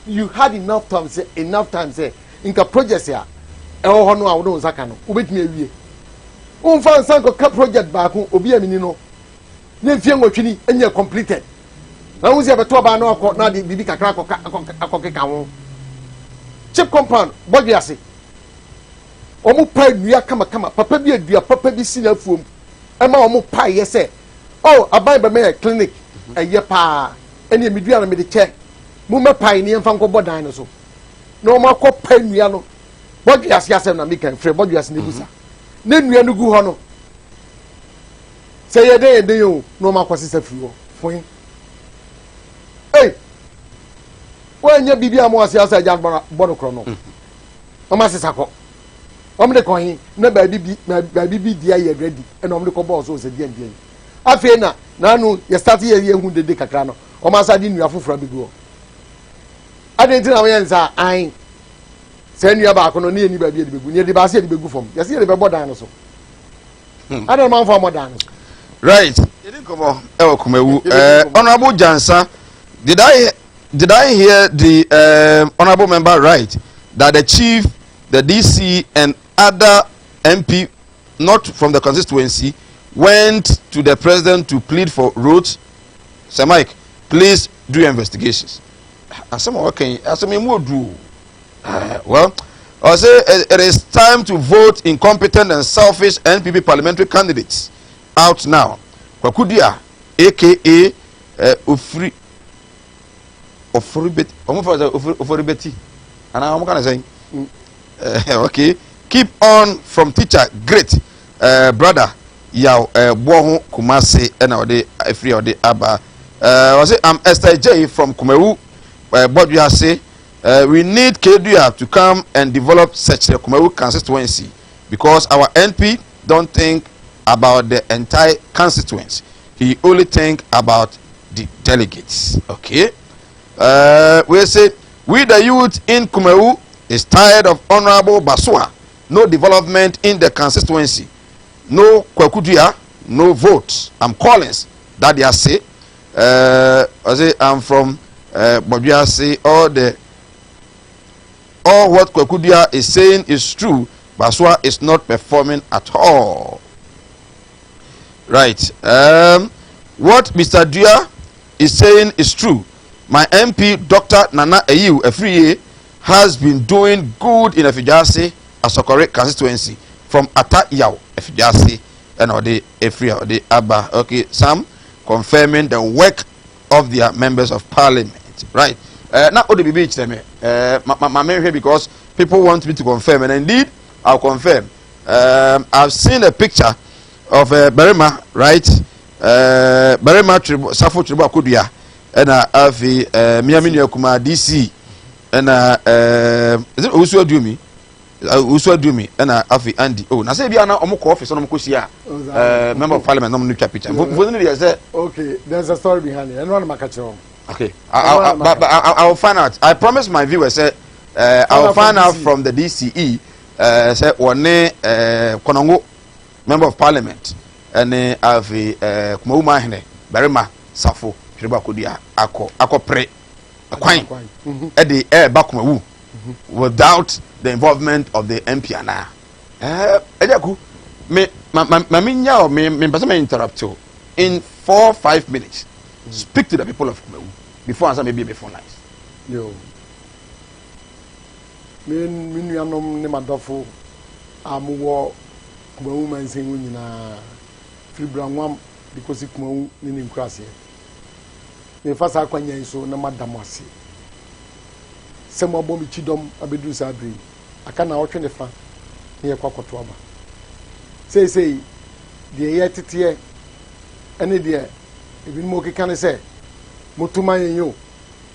You had enough time sɛ, enough time sɛ nka project a ɛwɔ hɔ no a wode wo nsa ka no wobɛtumi awie. Womfa nsa nkɔka project baako obi a mini no ne mfie 8 ni ɛnyɛ completed na wo sɛ yɛbɛto ɔbaa no akɔ na ade biribi kakra akɔka akɔkeka ho. CHPS compound bɔdwe ase, wɔn pa nnua kamakama papa bi, adua papa bi si n'afuom ɛma wɔn pa yɛ sɛ, oh, aban bɛmɛ yɛ clinic ɛyɛ paa, ɛne emi dua no mede kyɛ mo mɛpae ne yɛmfa nkɔbɔ dan no so na wɔn akɔ pa nnua no. Bɔdwe ase asɛm na meka frɛ bɔdwe ase na ebusa ne nnua no gu hɔ no sɛ yɛ den yɛ den o, na wɔn akɔ sisa firi hɔ foin. Ei, wɔnyɛ biribi a mo ase asa agya bɔ no korɔ no, wɔn asesa kɔ, wɔn de kɔ he na baabi bi di ayɛ ready ɛna wɔn de kɔ bɔɔl so sɛ deɛ deɛ yi. Afei na n'ano yɛ start yɛ hu dede kakra no, wɔn asa de nnua foforɔ abɛgu hɔ. Adi nti na wɔyɛ nsa an sɛ nnua baako no ne yɛ ni baabi yɛde bɛgu ne yɛde baase yɛde bɛgu fam, yɛsɛ yɛde bɛbɔ dan no so ada no manfa ɔmɔ dan no so. Right, yɛdi nkɔmɔ ɛwɔ Kumawu. Honourable Jansa, did I hear the honourable member right that the chief, the DC and other MP not from the constituency went to the president to plead for roads? Sir Mike, please do your investigations. Asɛm a wɔka yi, asɛm yi mu odu o. Well, I say it is time to vote incompetent and selfish NPP parliamentary candidates out now. Kwakudua, aka Ofiri Oforibeti, ɔmo fɔ sɛ Ofori Oforibeti anaa ɔmo ka na sɛn? Okay, keep on from teacher, great brother. Yaw eh, boɔ ho Kumasi ɛna ɔde afiri a ɔde aba. Eh, ɔse I'm Esther J from Kumawu eh, Bɔdwease. Eh, we need Kedua to come and develop Sekyere Kumawu constituency because our NP don't think about the entire constituents. He only think about the delegates. Okay. We say we the youth in Kumawu is tired of Honorable Basua. No development in the constituency. No Kwakudua, no vote. I'm Collins. Daddy Ase. I say I'm from Bodwiase. All the all what Kwakudua is saying is true. Basua is not performing at all. Right. What Mr. Dua is saying is true. My MP, Dr. Nana Ayew Afriyie, has been doing good in Effiduase Asokore constituency from Ata Yaw Effiduase and ɔde efiri a ɔde aba. Okay, some confirming the work of their members of parliament. Right. Na ɔde bibi kyerɛ me. Ma ma ma mehwɛ because people want me to confirm and indeed I'll confirm. I've seen a picture of Barima, right? Barima Tribo, Safo Tribo Akodua, ɛna afei mmea me nua kumaa DC, ɛna is it Owusu Aduomi? Owusu Aduomi, ɛna afei Andy. Oh, na sɛ ebi ana ɔmo kɔ office na ɔmo kɔ hyia member of parliament na ɔmo no twa picture. Mfoni no deɛ sɛ. Okay, there's a story behind it. Ɛno ana maka kyerɛ wɔn. Okay, I will find out. I promise my viewers sɛ I will find out from the DCE sɛ wɔne Konongo member of parliament ɛne afei Kumawu Mahene Barima Safo Twere Akodua akɔ akɔpere kwan ɛde ɛɛba Kumawu without the involvement of the MP anaa. Ɛgya ku me ma ma ma me nya o me me mpɛ sɛ me interrupt o in 4, 5 minutes, speak to the people of Kumawu before ansa me bie me phone lines. Yo. Me nuanom ne m'adɔfo a mowɔ Kumawu mansin mu nyinaa, firi Brangwam de kɔsi Kumawu ne ne nkuraseɛ. Mefa saa akwanya yi so na mada mo ase sɛ moabɔ me kyidɔm abɛduru saa berɛ yi. Aka naawɔtwe ne fa na yɛkɔ akɔto aba. Seesei deɛ yɛteteɛ ne deɛ ebinom rekeka ne sɛ, moto ma yɛn o,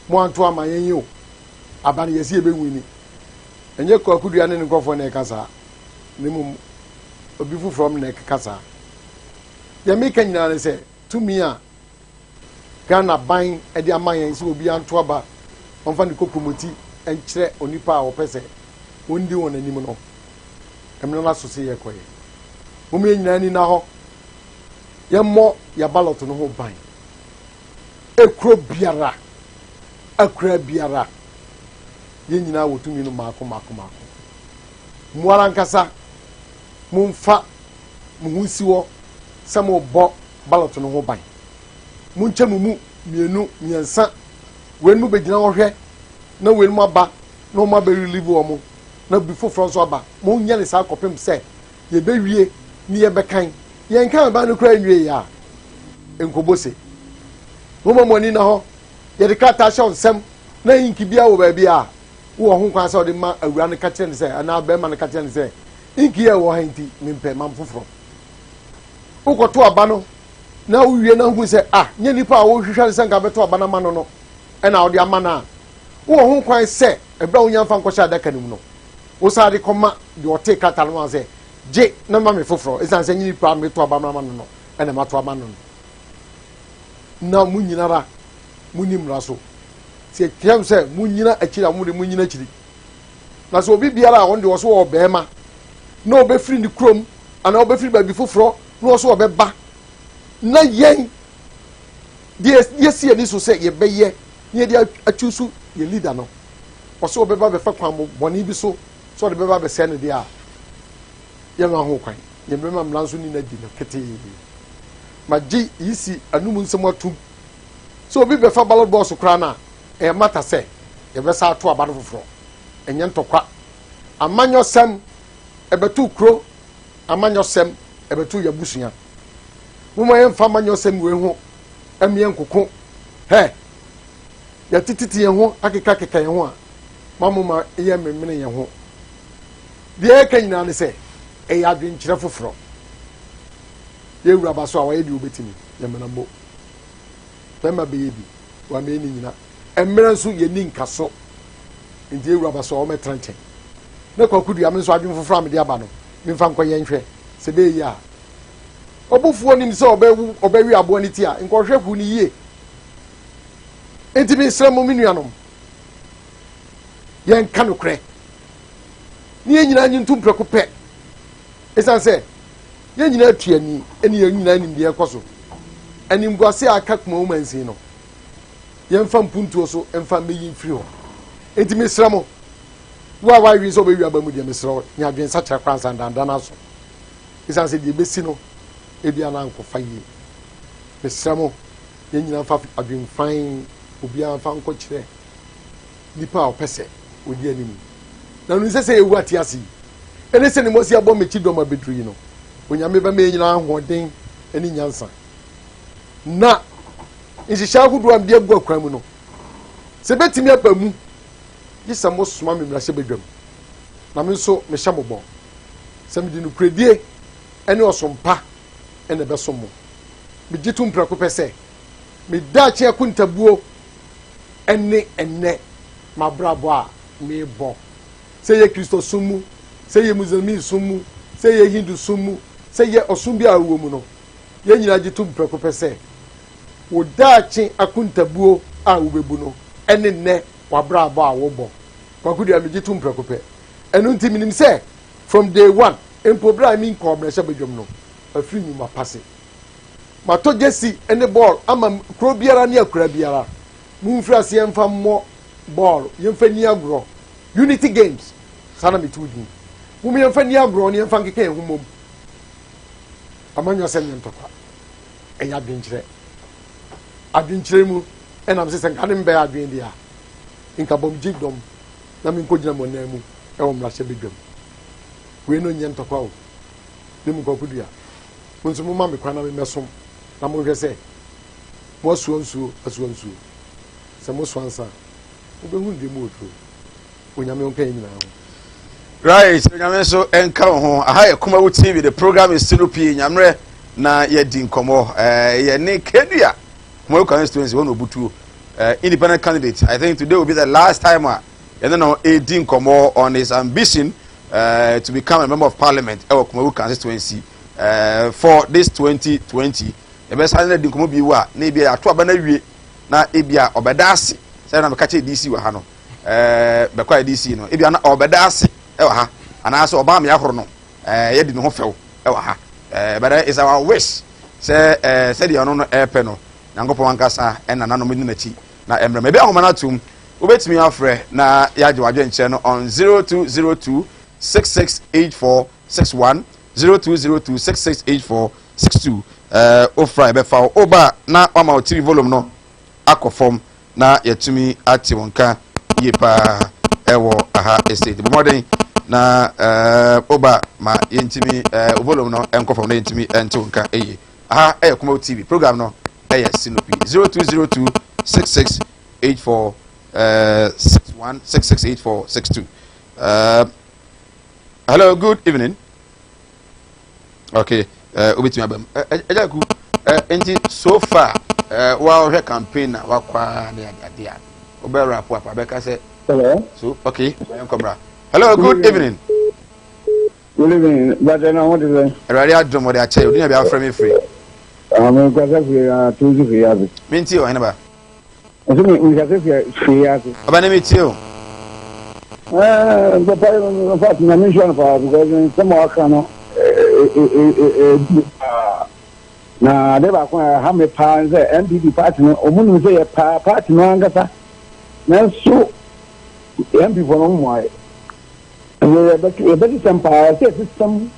moanto amma yɛn o, aba no yɛse yɛbɛwini. Ɛnyɛ Kwaku Dua ne ne nkurɔfoɔ na ɛka saa, na mmom obi foforɔ na ɛkeka saa. Deɛ meka nyinaa ne sɛ tumi a Ghana ban de ama yɛn sɛ obiara nto aba ɔmfa ne kokromoti nkyerɛ onipa a ɔpɛ sɛ ɔndi wɔn anim no, mmerɛ no aso sɛ yɛkɔyɛ. Mom yɛn nyinaa ani nna hɔ, yɛmmɔ yɛn ballot no ho ban. Ekuro biara, akuraa biara, yɛn nyinaa wɔ tumi no mmaako mmaako mmaako. Mo ara ankasa momfa mo ho nsi hɔ sɛ morebɔ ballot no ho ban. Monkyɛ mo mu mmienu, mmiɛnsa, weinom bɛgyina hɔ hwɛ na weinom aba na wɔn abɛ relieve wɔn na bi foforɔ nso aba. Monyɛ ne saa kɔpem sɛ yɛbɛwie ne yɛbɛkan. Yɛnkan ban no koraa nwie yɛ a, nkɔbɔ se. Momma mo ani nna hɔ. Yɛde krataa hyɛ wo nsam na inki biara wɔ baabi a, wowɔ ho kwan sɛ wode ma awura no ka kyerɛ no sɛ anaa barima no ka kyerɛ no sɛ inki a ɛwɔ ha nti mempɛ, ma me foforɔ. Wokɔto aba no na wowie na wohu sɛ ah, nyɛ nipa a wohwehwɛ no sɛ nka bɛto aba no ama no no ɛna wode ama no a, wowɔ ho kwan sɛ ɛberɛ a wonya mfa nkɔhyɛ adaka no mu no, wosan de kɔma deɛ ɔtee krataa no ma sɛ gye na ma me foforɔ, ɛsiane sɛ nyɛ nipa a meto aba no ama no no ɛna mato ama no no. Na mo nyinara monni mmara so. Sɛ yɛteam sɛ monnyina akyiri a, mo de monnyina akyiri. Na sɛ obi biara a ɔno deɛ ɔso ɔwɔ bɛrima na ɔbɛfiri ne kurom anaa ɔbɛfiri baabi foforɔ na ɔso ɔbɛba na yɛn deɛ yɛsi ani so sɛ yɛbɛyɛ na yɛde atwi so yɛ leader no, ɔso ɔbɛba bɛfa kwan bɔne bi so sɛ ɔde bɛba bɛsɛe no deɛ a, yɛmma ho kwan. Yɛbɛma mmara nso ne no adi no ketee. Magye EC anum nsɛm atum sɛ obi bɛfa ballot box koraa no a, ɛyɛ mata sɛ yɛbɛsa ato aba no foforɔ. Ɛnyɛ ntɔkwa. Amanyɔsɛm ɛbɛto kuro, amanyɔsɛm ɛbɛto yɛabusua. Momma yɛmfa amanyɔsɛm wei ho mmea nkoko. Hɛ! Yɛtetete yɛn ho akekakeka yɛn ho a, ma momma yɛmmemene yɛn ho. Deɛ yɛka nyinaa ne sɛ, ɛyɛ adwenkyerɛ foforɔ. Yɛn wura ba so a wayɛ deɛ ɔbɛtumi, yɛmmena mmɔ. Bɛrima bɛyɛ bi, wamɛyɛ ne nyina. Mmerɛ nso yɛnni nkaso. Nti yɛn wura ba so a ɔmmɛtena nkyɛn. Na Kwaku Dua, me nso adwene foforɔ a mede aba no, memfa nkɔ yɛn nhwɛ sɛ ɛbɛyɛ yie a. Ɔbofoɔ nim sɛ ɔbɛwu ɔbɛwe aboa no ti a, nka ɔhwɛ hu no yie. Nti mesrɛ mo me nuanom, yɛnka nokorɛ ne yɛn nyinaa nye ntom prɛko pɛ. Ɛsiane sɛ yɛn nyinaa tu ani ne yɛn nyinaa nim deɛ ɛkɔ so. Animguase a aka Kumawu mansin no, yɛmfa mpuntuo so mfa mmɛyi mfiri hɔ. Enti mesrɛ mo, wo a woadwene sɛ wobɛwi aba mu deɛ, mesrɛ wo, nya adwensakyera koraa ansa dandan aso. Ɛsiane sɛ deɛ ɛbɛsi no, ebia na ankɔfa yie. Mesrɛ mo, yɛn nyinaa mfa adwenfann, obiara mfa nkɔkyerɛ nipa a ɔpɛ sɛ ɔdi anim. Na no nsɛ sɛ yɛwu ate ase yi, ɛne sɛ ne mmɔsi abɔ m'akyi dɔm abɛduru yi no, Onyame bɛma yɛn nyinaa ahoɔden ne nyansa. Na nhyehyɛ ahodoɔ a mede agu akwan mu no, sɛ ɛbɛtumi aba mu, gye sɛ mosoma me mmarahyɛbadwam. Na me nso mehyɛ mo bɔ sɛ mede nokorɛdie ne ɔsom pa na ɛbɛsom mo. Megye tom prɛko pɛ sɛ me daakye akontabuo ne ɛnnɛ m'abrabɔ a merebɔ, sɛ ɛyɛ Kristosom mu, sɛ ɛyɛ Muslimisom mu, sɛ ɛyɛ Hindusom mu, sɛ ɛyɛ ɔsom biara a wowɔ mu no, yɛn nyinaa gye tom prɛko pɛ sɛ wo daakye akontabuo a wobɛbu no ne nnɛ w'abrabɔ a wobɔ. Kwaku Duah, megye tom prɛko pɛ. Ɛno nti menim sɛ from day one, mpo berɛ a menkɔɔ mmarahyɛbadwam no, mafiri nnwuma pa se. Matɔ gyesi ne bɔɔl ama kuro biara ne akura biara. Momfiri aseɛ mfa mmɔ bɔɔl, yɛmfa nni agorɔ. Unity Games, saa na meto din. Mom yɛmfa nni agorɔ na yɛmfa nkeka yɛn ho mmom. Amanyɔsɛm nyɛ ntɔkwa, ɛyɛ adwenkyerɛ. Adwenkyerɛ mu ɛnam sɛ sɛ nka ne mbɛyɛ adwene deɛ a, nka bɔm gye dɔm na menkɔgyina mo nan mu ɛwɔ mmarahyɛbadwam. Wei no nyɛ ntɔkwa o. Ne mu Kwaku Dua, mo nso momma me kwan na memmɛsom na monhwɛ sɛ moasoa nsuo asoa nsuo. Sɛ mosoa nsa a, mobɛhunu deɛ mu wɔ duro. Onyame ɔnka yɛn nyinaa ho. Right, Onyame nso nka wo ho. Aha yɛ Kumawu TV, the program is still pii nyammerɛ na yɛdi nkɔmmɔ. Eh, yɛ ne Kedua Kumawu constituency hɔ na obutuo. Eh, independent candidate. I think today will be the last time a yɛne no ɛredi nkɔmmɔ on his ambition uh, to become a member of parliament ɛwɔ Kumawu constituency uh, for this 2020. Yɛbɛsan ne di nkɔmmɔ bi wɔ a na ebi ato aba no awie na ebi a ɔbɛda ase sɛ na meka kyerɛ DC wɔ ha no. ɛɛ bɛkɔ a yɛde no ebi ana ɔbɛda ase ɛwɔ ha anaasɛ ɔbaa mi ahoro no ɛɛ yɛdi ne ho fɛw ɛwɔ ha ɛɛ but it's our wish sɛ ɛɛ sɛdeɛ ɔno no ɛɛpɛ no nyankopɔn ankasa ɛna nanom di n'akyi na ɛmmerɛ mu ebi ahoma no atum wobɛtumi afrɛ na yɛagye wadwenkyerɛ no on 0202 6684 61 0202 6684 62 ɛɛ ofra ɛbɛfa wo woba na wama wo tv volume no akɔ fam na yɛatumi ate wo nka yie paa ɛwɔ aha estate. Bɔ mmɔden na ɛɛ oba ma yɛntumi ɛɛ volume no ɛnkɔ fam na yɛntumi ɛnte wo nka yie. Aha ɛyɛ Kumawu TV program no ɛyɛ Sinopi 0202 66 84 ɛɛ 61 66 84 62. Uh, hello, good evening. Okay, eh, wobɛtumi aba mu. Ɛgya ku, eh, nti so far, eh, woahwɛ campaign na wakɔ a ne adeade a, wobɛ wrap up abɛka sɛ. Hello. So, okay, yɛnkɔ mmra. Hello, good evening. Good evening. Bàtɛ na ho te sɛ. Awurade adom wɔde akyɛ, odi na bi afrɛ me firi. Ame nkasa firi atunsi firi ase. Mentie ɔhene ba. Ɔsɛ mi nkasa firi ase. Ɔba ne metie o. Ɛɛ papa in fact nyame nhyira no paa because nsɛm a waka no ɛɛdu paa. Na ade baako a ɛha me paa ne sɛ NPP party no ɔmo nim sɛ yɛ paa party no ankasa nanso MP foɔ no ɔmo mmoa yɛ. Yɛbɛsesɛm paa ɛsɛ yɛsesɛm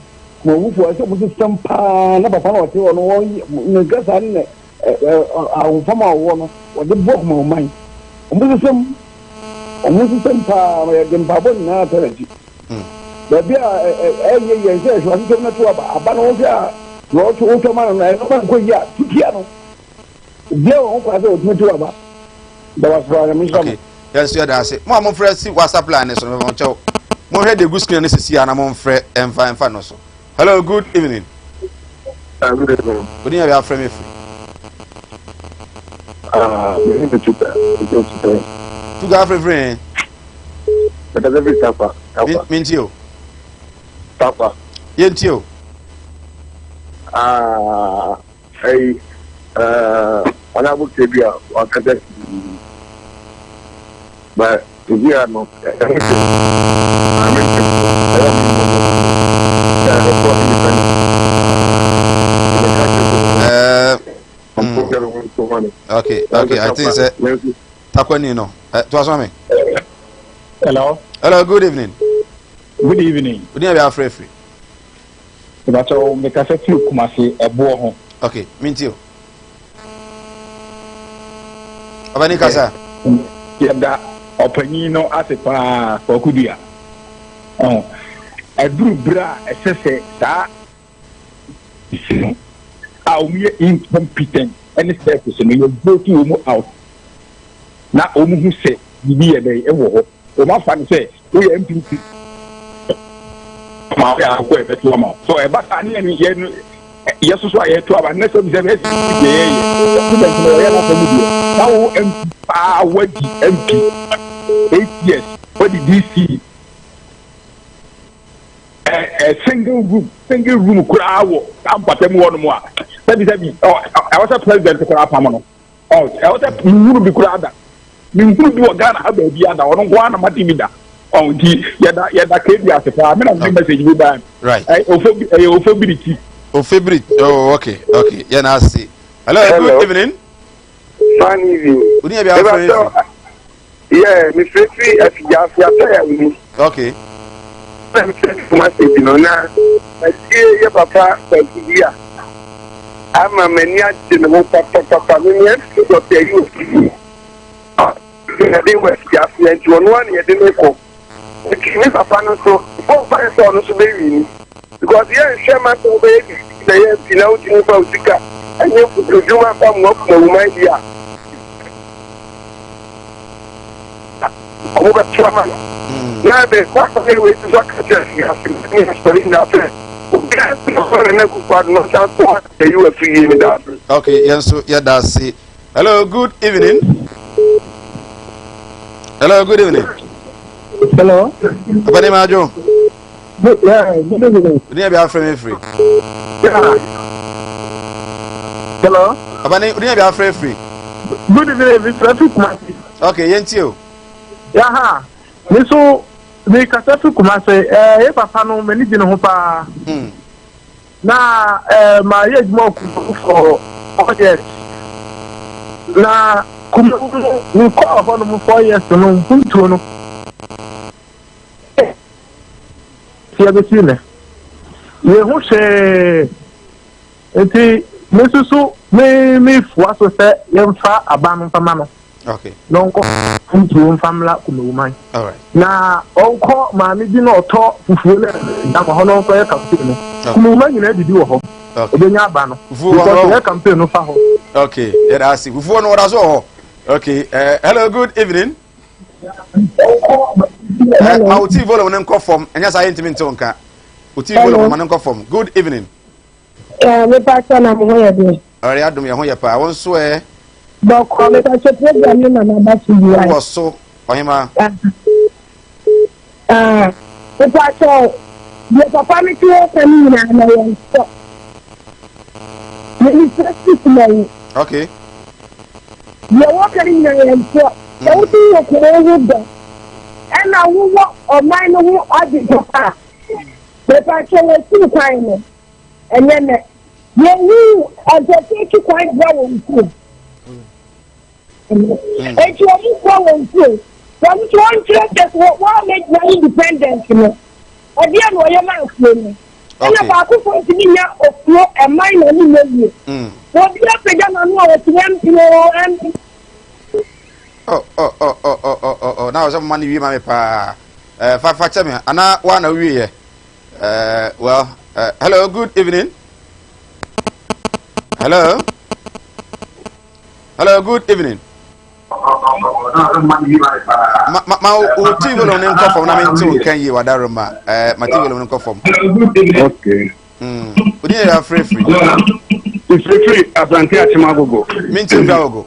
ma owufoɔ ɛsɛ ɔmo sesɛm paa na papa no ɔte hɔ no wɔn ne nkasa ne ne ahofam a ɔwɔ no wɔde bɔ ɔman ɔman ɔmo sesɛm ɔmo sesɛm paa ma yɛde mpaabɔ nyinaa tɛ n'akyi baabi a ɛnyɛ yɛn sɛ ɛhwɛ asesɛm no to aba aba no wohwɛ a na ɔto wotɔ ma no na ɛno ma nkɔ yie a tutua no obiara wɔ ho kwan sɛ ɔtumi to aba dawasopaa na mehyira mo. Yɛn nso yɛda ase. Mo a mofrɛ si WhatsApp line no so no, mema mo kyɛw. Monhwɛ deɛ egu screen no sisi a na momfrɛ ɛmfa ɛmfa no so. Hello, good evening. Good evening. Wodin yɛ bi afrɛ me firi. Ah, me name is Tuka. Tuka. Tuka afrɛ firi he? Mekasa firi Takwa. Takwa. Mentie o. Takwa. Yɛntie o. Ah, ɛyi, ɛɛ, ɔnabɔ kɛ bi a wakasa pii. But ebi a no, ɛho kyɛ. Maame nkyɛ ɛyɛ mi mmɔ mmɔ sɛ ɛkɔ independent. Ɛbɛka kyɛ sɛ. Ɛɛ. Okay, okay, I think sɛ takwani no. Ɛ to aso mi. Hello. Hello, good evening. Good evening. Odi na bi afrɛ firi. Ìbàtọ̀ mekasa firi Kumasi ɛboɔ ho. Okay, minti o. Ɔbɛni kasa. Yɛda ɔpanyin no ase paa Kwaku Dua. Ɛduru berɛ a ɛsɛ sɛ saa si no a wɔn yɛ incompetent ɛne service no yɛ vote wɔn out na wɔn hu sɛ biribi yɛ dɛ ɛwɔ hɔ. Wɔn afa no sɛ woyɛ NPP ma woyɛ akokɔ ɛbɛto ama wo. So ɛba saa ne yɛn yɛn yɛ soso a yɛto aba ne sɛ sɛ ɛsɛ deɛ yɛyɛ president no ɔyɛ n'asɛm deɛ na wo MP paa wadi MP 8 years, wadi DC, ɛ ɛ single room koraa wɔ saa mpata mu hɔ nom a, sɛbi sɛbi, ɔ ɛwɔ sɛ president koraa pam no. Ɔ ɛwɔ sɛ nhuru bi koraa da, nhuru bi wɔ Ghana ha baabi ada, ɔno nko ara na mate bi da. Ɔ nti yɛda kebi ase paa. Mi na mi message bi ba. Right. Ɛ ofo bi ɛyɛ ofo bi ti. Ofebiri. Oh, okay. Yɛn ase. Hello, Hello. Good evening. Fine evening. Odi na bi afrɛ firi. Yeah, me frɛ firi Afigya Ataya ni. Okay. Na me frɛ firi Kumasi bi no na atie yɛ papa Kwaku bi a ama m'ani agye ne ho papapapa. Me nea fi dɔkta yi wɔ fi. Yɛde wɔ Afigya ase nti ɔno ara na yɛde ne kɔ. Nti me papa no nso bɔ mpae sɛ ɔno nso bɛwi ni. Because yɛnhwɛ ma sɛ wobɛyɛ biribi na yɛ mpi na wotumi fa wo sika ɛnyɛ mfutudwuma fa mmoa kumawuman bi a ɔmo bɛto ama no. Na de papa ne wei nso aka kyerɛ ase ne asɔre nyinaa sɛ obiara sɛ ɔsɔre na kuku ado no nsa so ayi wɔ afiri yie ne da ase. Okay, yɛn nso yɛda ase. Hello, good evening. Hello, good evening. Hello. Abani Majo. Good, yeah, good evening. Odi na bi afrɛ me firi. Yeah. Hello. Abani, odi na bi afrɛ firi. Good evening, Mr. Fi Kumasi. Okay, yɛn ti o. Yaha, me so me kasa fi Kumasi. Eh, ye papa no m'ani gye ne ho paa. Na eh, ma yɛ adwuma wɔ Kumawu for 4 years. Na Kumawu no, me kɔɔ hɔ nom 4 years no, mpuntuo no. Tia bɛsi nnɛ. Yɛhu hwee. Nti me nso so me me foa so sɛ yɛmfa aba no mfama no. Okay. Na ɔnkɔ mpuntuo mfa mmra Kumawuman. All right. Na ɔnkɔ maame bi na ɔtɔ fufuo no dama hɔ na ɔnkɔyɛ campaign no. Kumawuman nyinaa didi wɔ hɔ. Okay. Obenya aba no. Fufuo wɔ Because hɔ. yɛ campaign no fa hɔ. Okay, yɛda ase. Fufuo no wɔda so wɔ hɔ. Okay, hello, good evening. Ma wo TV volume no nkɔ fam. Ɛnyɛ saa yɛntumi ntew nka. Wo TV volume ma no nkɔ fam. Good evening. Mepa kyɛ na mo ho yɛ deɛ. Ɔrɛ adom yɛn ho yɛ paa. Wɔn nso ɛ. Bɔkɔ mepa kyɛ program no na maba so bi wa. Wɔ so ɔhema. Mepa kyɛ deɛ papa no te hɔ ka no nyinaa na yɛn sɔ. Mene sɛ sisi na yi. Okay. Deɛ wɔka no nyinaa yɛn sɔ. Sɛ wote wɔ kuro ho dɔ ɛna wowɔ ɔman no ho ade papa a mepa kyɛ wɔsiw kwan no ɛnyɛ nɛ. Yɛhu nkurɔfoɔ tu kwan boa wɔn kurom. Eti wɔn boa wɔn kurom. Wɔn nso wɔn kyerɛ sɛ wɔn a wɔgyina independence no, ɛdeɛ na ɔyɛ maa kuro no. Ɛna baako fo ntumi nya okuro ɛman na ɔmo nyɛ yie. Obi apagya n'ano a wɔte MP o MP. Oh oh oh oh oh oh oh oh na ɔsɛ mo ma ne wie ma me paa. Ɛɛ fa fa kyɛ me anaa wa na wie yɛ. Well, hello, good evening. Hello. Hello, good evening. Ma ma ma o TV volume ne nkɔ fam na me nte wo nka yie wadaroma. Ma TV volume ne nkɔ fam. Okay. Wodin yɛ afirifiri. Mfirifiri Asante Akyem Agogo. Minti mfiri Agogo.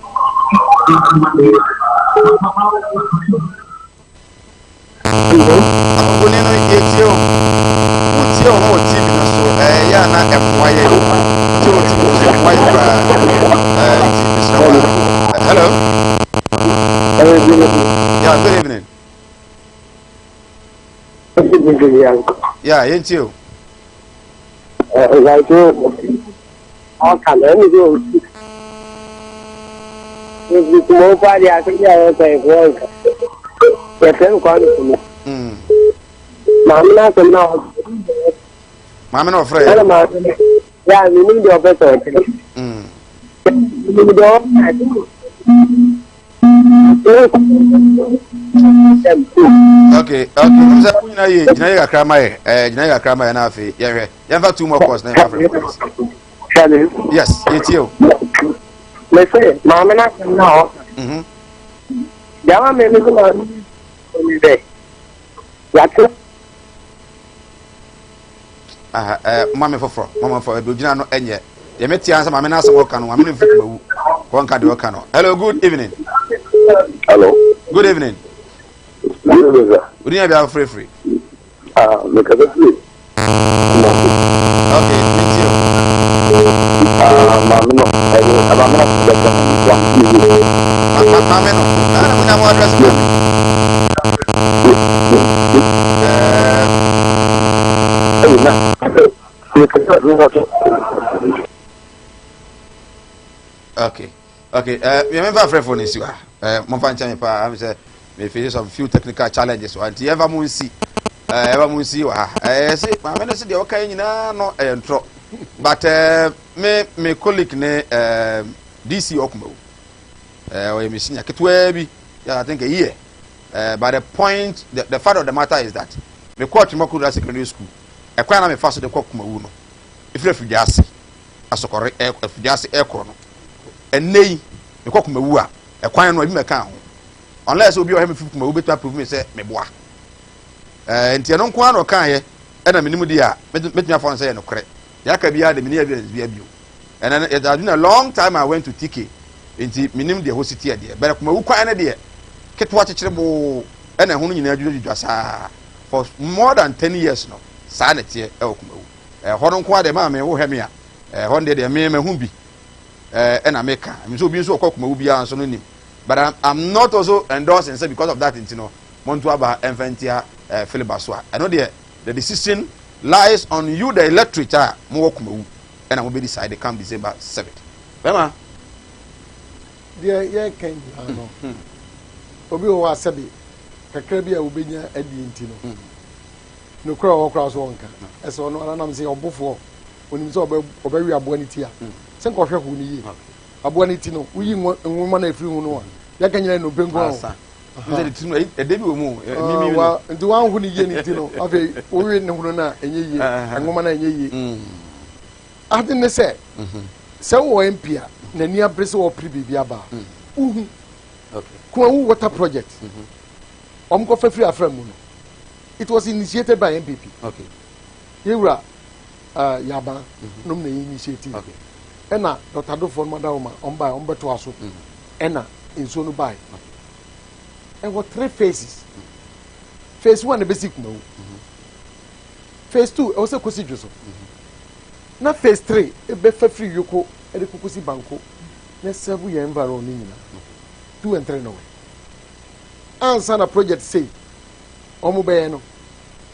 Agogoni no yɛtie o. Wotie wo ho wɔ TV no so ɛyɛ a na ɛmmoa yɛ. Wotie wɔ TV no so ɛmmoa yɛ koraa. Nti mesrɛ wo a. Hello. Yeah, good evening. Yeah, yɛntie o. Ɔka na ɛne sɛ ɔsi nti kumawofo adeɛ asɛm bi a wɔka yi wɔnka yɛfrɛ no Kwame Kumi maame no asɛm no a maame no ɔfrɛ ɛna maame no yɛ a menim deɛ ɔpɛ sɛ ɔkyerɛ menim deɛ ɔka. Okay, okay. N sɛ wo nyina yie, gyina yie kakra ma yɛ. Ɛɛ gyina yie kakra ma yɛ na afei yɛhwɛ. Yɛmfa two more calls na yɛmfa frɛ police. Yes, yɛtie o. Mese maame no asɛm no a ɔka. Deɛ ama me me sɛ maame no dɛ yɛatena Aha, eh, mama foforɔ, mama foforɔ, ebi ogyina no ɛnyɛ. Deɛ mete ansa maame no asɛm ɔka no, maame no mfi kumawu. Kɔnka deɛ ɔka no. Hello, good evening. Hello. Good evening. Good evening, sir. Odi na bi afirifiri. Ah, mekasa firi Kumasi. Okay, me tie o. Ah, maame no, ɛyɛ maame no bɛka no wante ne yie. Maame no, na mo nya mo address maame. Ɛyɛ na, mekasa mekasa. Okay. Okay, uh, eh, yɛmfa afrɛfoɔ no nsi ha uh, momfa nkyɛ me paa am sɛ mefeesi some few technical challenges wɔ ha nti yɛmfa mo nsi uh, yɛmfa mo nsi wɔ ha uh, se maame no se deɛ wɔka yɛ nyinaa no ɛyɛ ntorɔ but uh, me me colleague ne uh, DC ɔkumawu uh, ɔyɛ me senior ketewaa bi yeah, I think a year uh, but the point the, the fact of the matter is that mekɔɔ Twemakodu secondary school ɛkwan na mefa so de kɔ kumawu no ɛfiri afidwa ase asɔkɔre ɛ afidiase ɛkorɔ no ɛnɛ yi mekɔ kumawu a ɛkwan no ebi mɛka ho unless obi a ɔhɛ me fi kumawu bɛtumi aprove me sɛ meboa ɛɛ nti ɛno nko ara na ɔkaeɛ ɛna menim deɛ a mɛtumi afa no sɛ yɛ nokorɛ deɛ aka biara de meni evidence biara bio and then it has been a long time I went to TK nti menim deɛ hɔ si teɛ deɛ bɛrɛ kumawu kwan no deɛ ketewa kyekyere boo ɛna ɛho no nyinaa dwudwadwudwa saa for more than ten years no saa na ɛteɛ ɛwɔ kumawu Ɛhɔ no nko ara deɛ maame wohwɛ me a, ɛhɔ no deɛ deɛ me mahu bi ɛna meka. Ɛmi sɛ obi nso ɔkɔ kumawu biara nso no nim. But I'm, I'm not also endorsing sɛ because of that nti no monto aba ɛmfa ntia eh, Philip Asoa. Ɛno deɛ the decision lies on you the electorate a mowɔ kumawu ɛna mobɛ decide come December 7th. Bɛma. Deɛ yɛka nyinaa no, obi wɔ hɔ a sɛbe kakra bi a wobɛnya adie nti no, Nokorɛ wɔ hɔ koraa so ɔnka. Ɛsɛ ɔno ara nam sɛ ɔbofoɔ onim sɛ ɔbɛ ɔbɛwe aboa no ti a mm. sɛ nka ɔhwɛ ho no yie. Aboa no ti no woyi nwoma no afiri ho no a yɛka nyina nnompe nko a ɛdɛ bi wɔ mu ah, nti wanho no yie no ti no afei wowe ne hono no a ɛnyɛ yie nwoma no a ɛnyɛ yie mm. ade ne sɛ mhm. sɛ wowɔ mp a n'ani abere sɛ wɔpere biribi aba a mm. wohu kumawu water project mhm. wɔn kɔfa firi afra mu no It was initiated by NPP. Okay. Yewura uh, Yaba mm -hmm. nom na initiative. Okay. Ɛna Dr. Adofoɔ no madawoma wɔn bae wɔn bɛtoa so. Mm -hmm. Ɛna nsuo no bae. Okay. Ɛwɔ three phases. Mm -hmm. Phase one ebesi Kumawu. Mm -hmm. Phase two ɛwɔ sɛ kosi dwo so. Mm -hmm. Na phase three ebɛfa firi Yoko ɛde kokosi Banko na sɛbo yɛn environ ne nyinaa. Mm -hmm. Two and three no wɛ. Ansa na project sei wɔn bɛyɛ no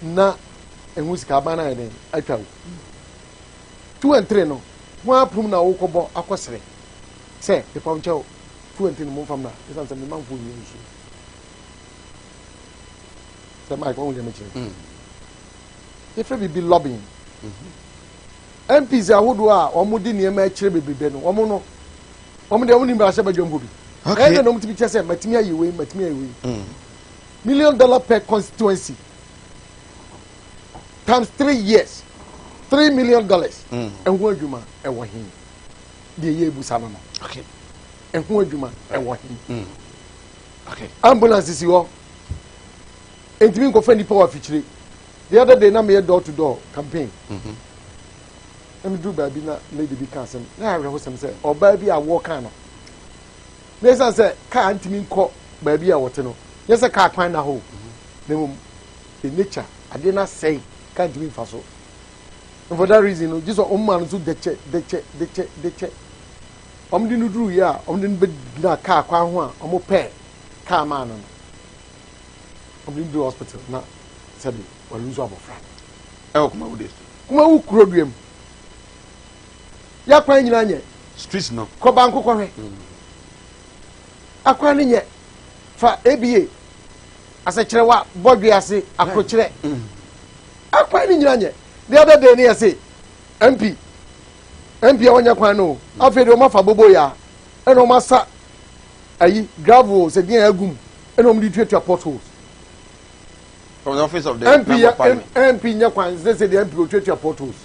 na ɛho sika aban no ayɛ dɛn atwa wo two and three no ho apum na wokɔbɔ akɔsrɛ sɛ pepa nkyɛw two and three no momfam na ɛsiane sɛ me manfoɔ hia nsuo sɛ mike wɔn deɛ mekyerɛ mm. yɛfrɛ biribi lobbying mm-hmm. mps ahodoɔ a wɔn de nneɛma akyerɛ bebrebe no wɔn no wɔn deɛ wɔn nim ahyɛ badwa mpo bi ɛyɛ na wɔn ti bi kyɛ sɛ matumi ayɛ wei matumi ayɛ wei mm. Million dollar per constituency times three years $3 million. Mm. Ɛho adwuma ɛwɔ he? Deɛ yɛ ebusa no no. Okay. Ɛho adwuma ɛwɔ he? Mm. Okay. Ambulance si hɔ. Ntumi nkɔfa nipa wɔ afikyire. The other day na meyɛ door to door campaign. Mm -hmm. Na meduru baabi na lady bi ka asɛm na ɛyɛ awerɛhosɛm sɛ ɔbaa bi a wɔka no na ɛsiane sɛ kaa ntumi nkɔ baabi a wɔte no nyɛ sɛ kaa kwan na hɔ na mmom the nature adeɛ no asɛe kaa ntumi mfa so and for that reason no gye sɛ wɔn maa no nso dɛkyɛ dɛkyɛ dɛkyɛ dɛkyɛ wɔn de no duru yɛ a wɔn de no bɛgyina kaa kwan ho a wɔn pɛɛ kaa maa no no wɔn de no duru hospital na sɛbi wɔn nso abɔfra. Ɛwɔ Kumawu district. Kumawu kuro dua mu. Yɛ akwan nyinaa nyɛ. Streets no. Kɔ banko kɔhwɛ. Akwan no nyɛ. Fa ABA asɛkyerɛwa bɔdwe ase akrokyerɛ. Akwan no nyinaa nyɛ. The other day ne yɛ se MP MP a wɔnyɛ kwan no o. Afei de wɔn afa bobo ya ɛna wɔn asa ayi gravel sɛ deɛ agum ɛna wɔn de tuatua potholes. From the office of the MP member of parliament. MP nyɛ kwan sɛ sɛ deɛ MP otuatua potholes.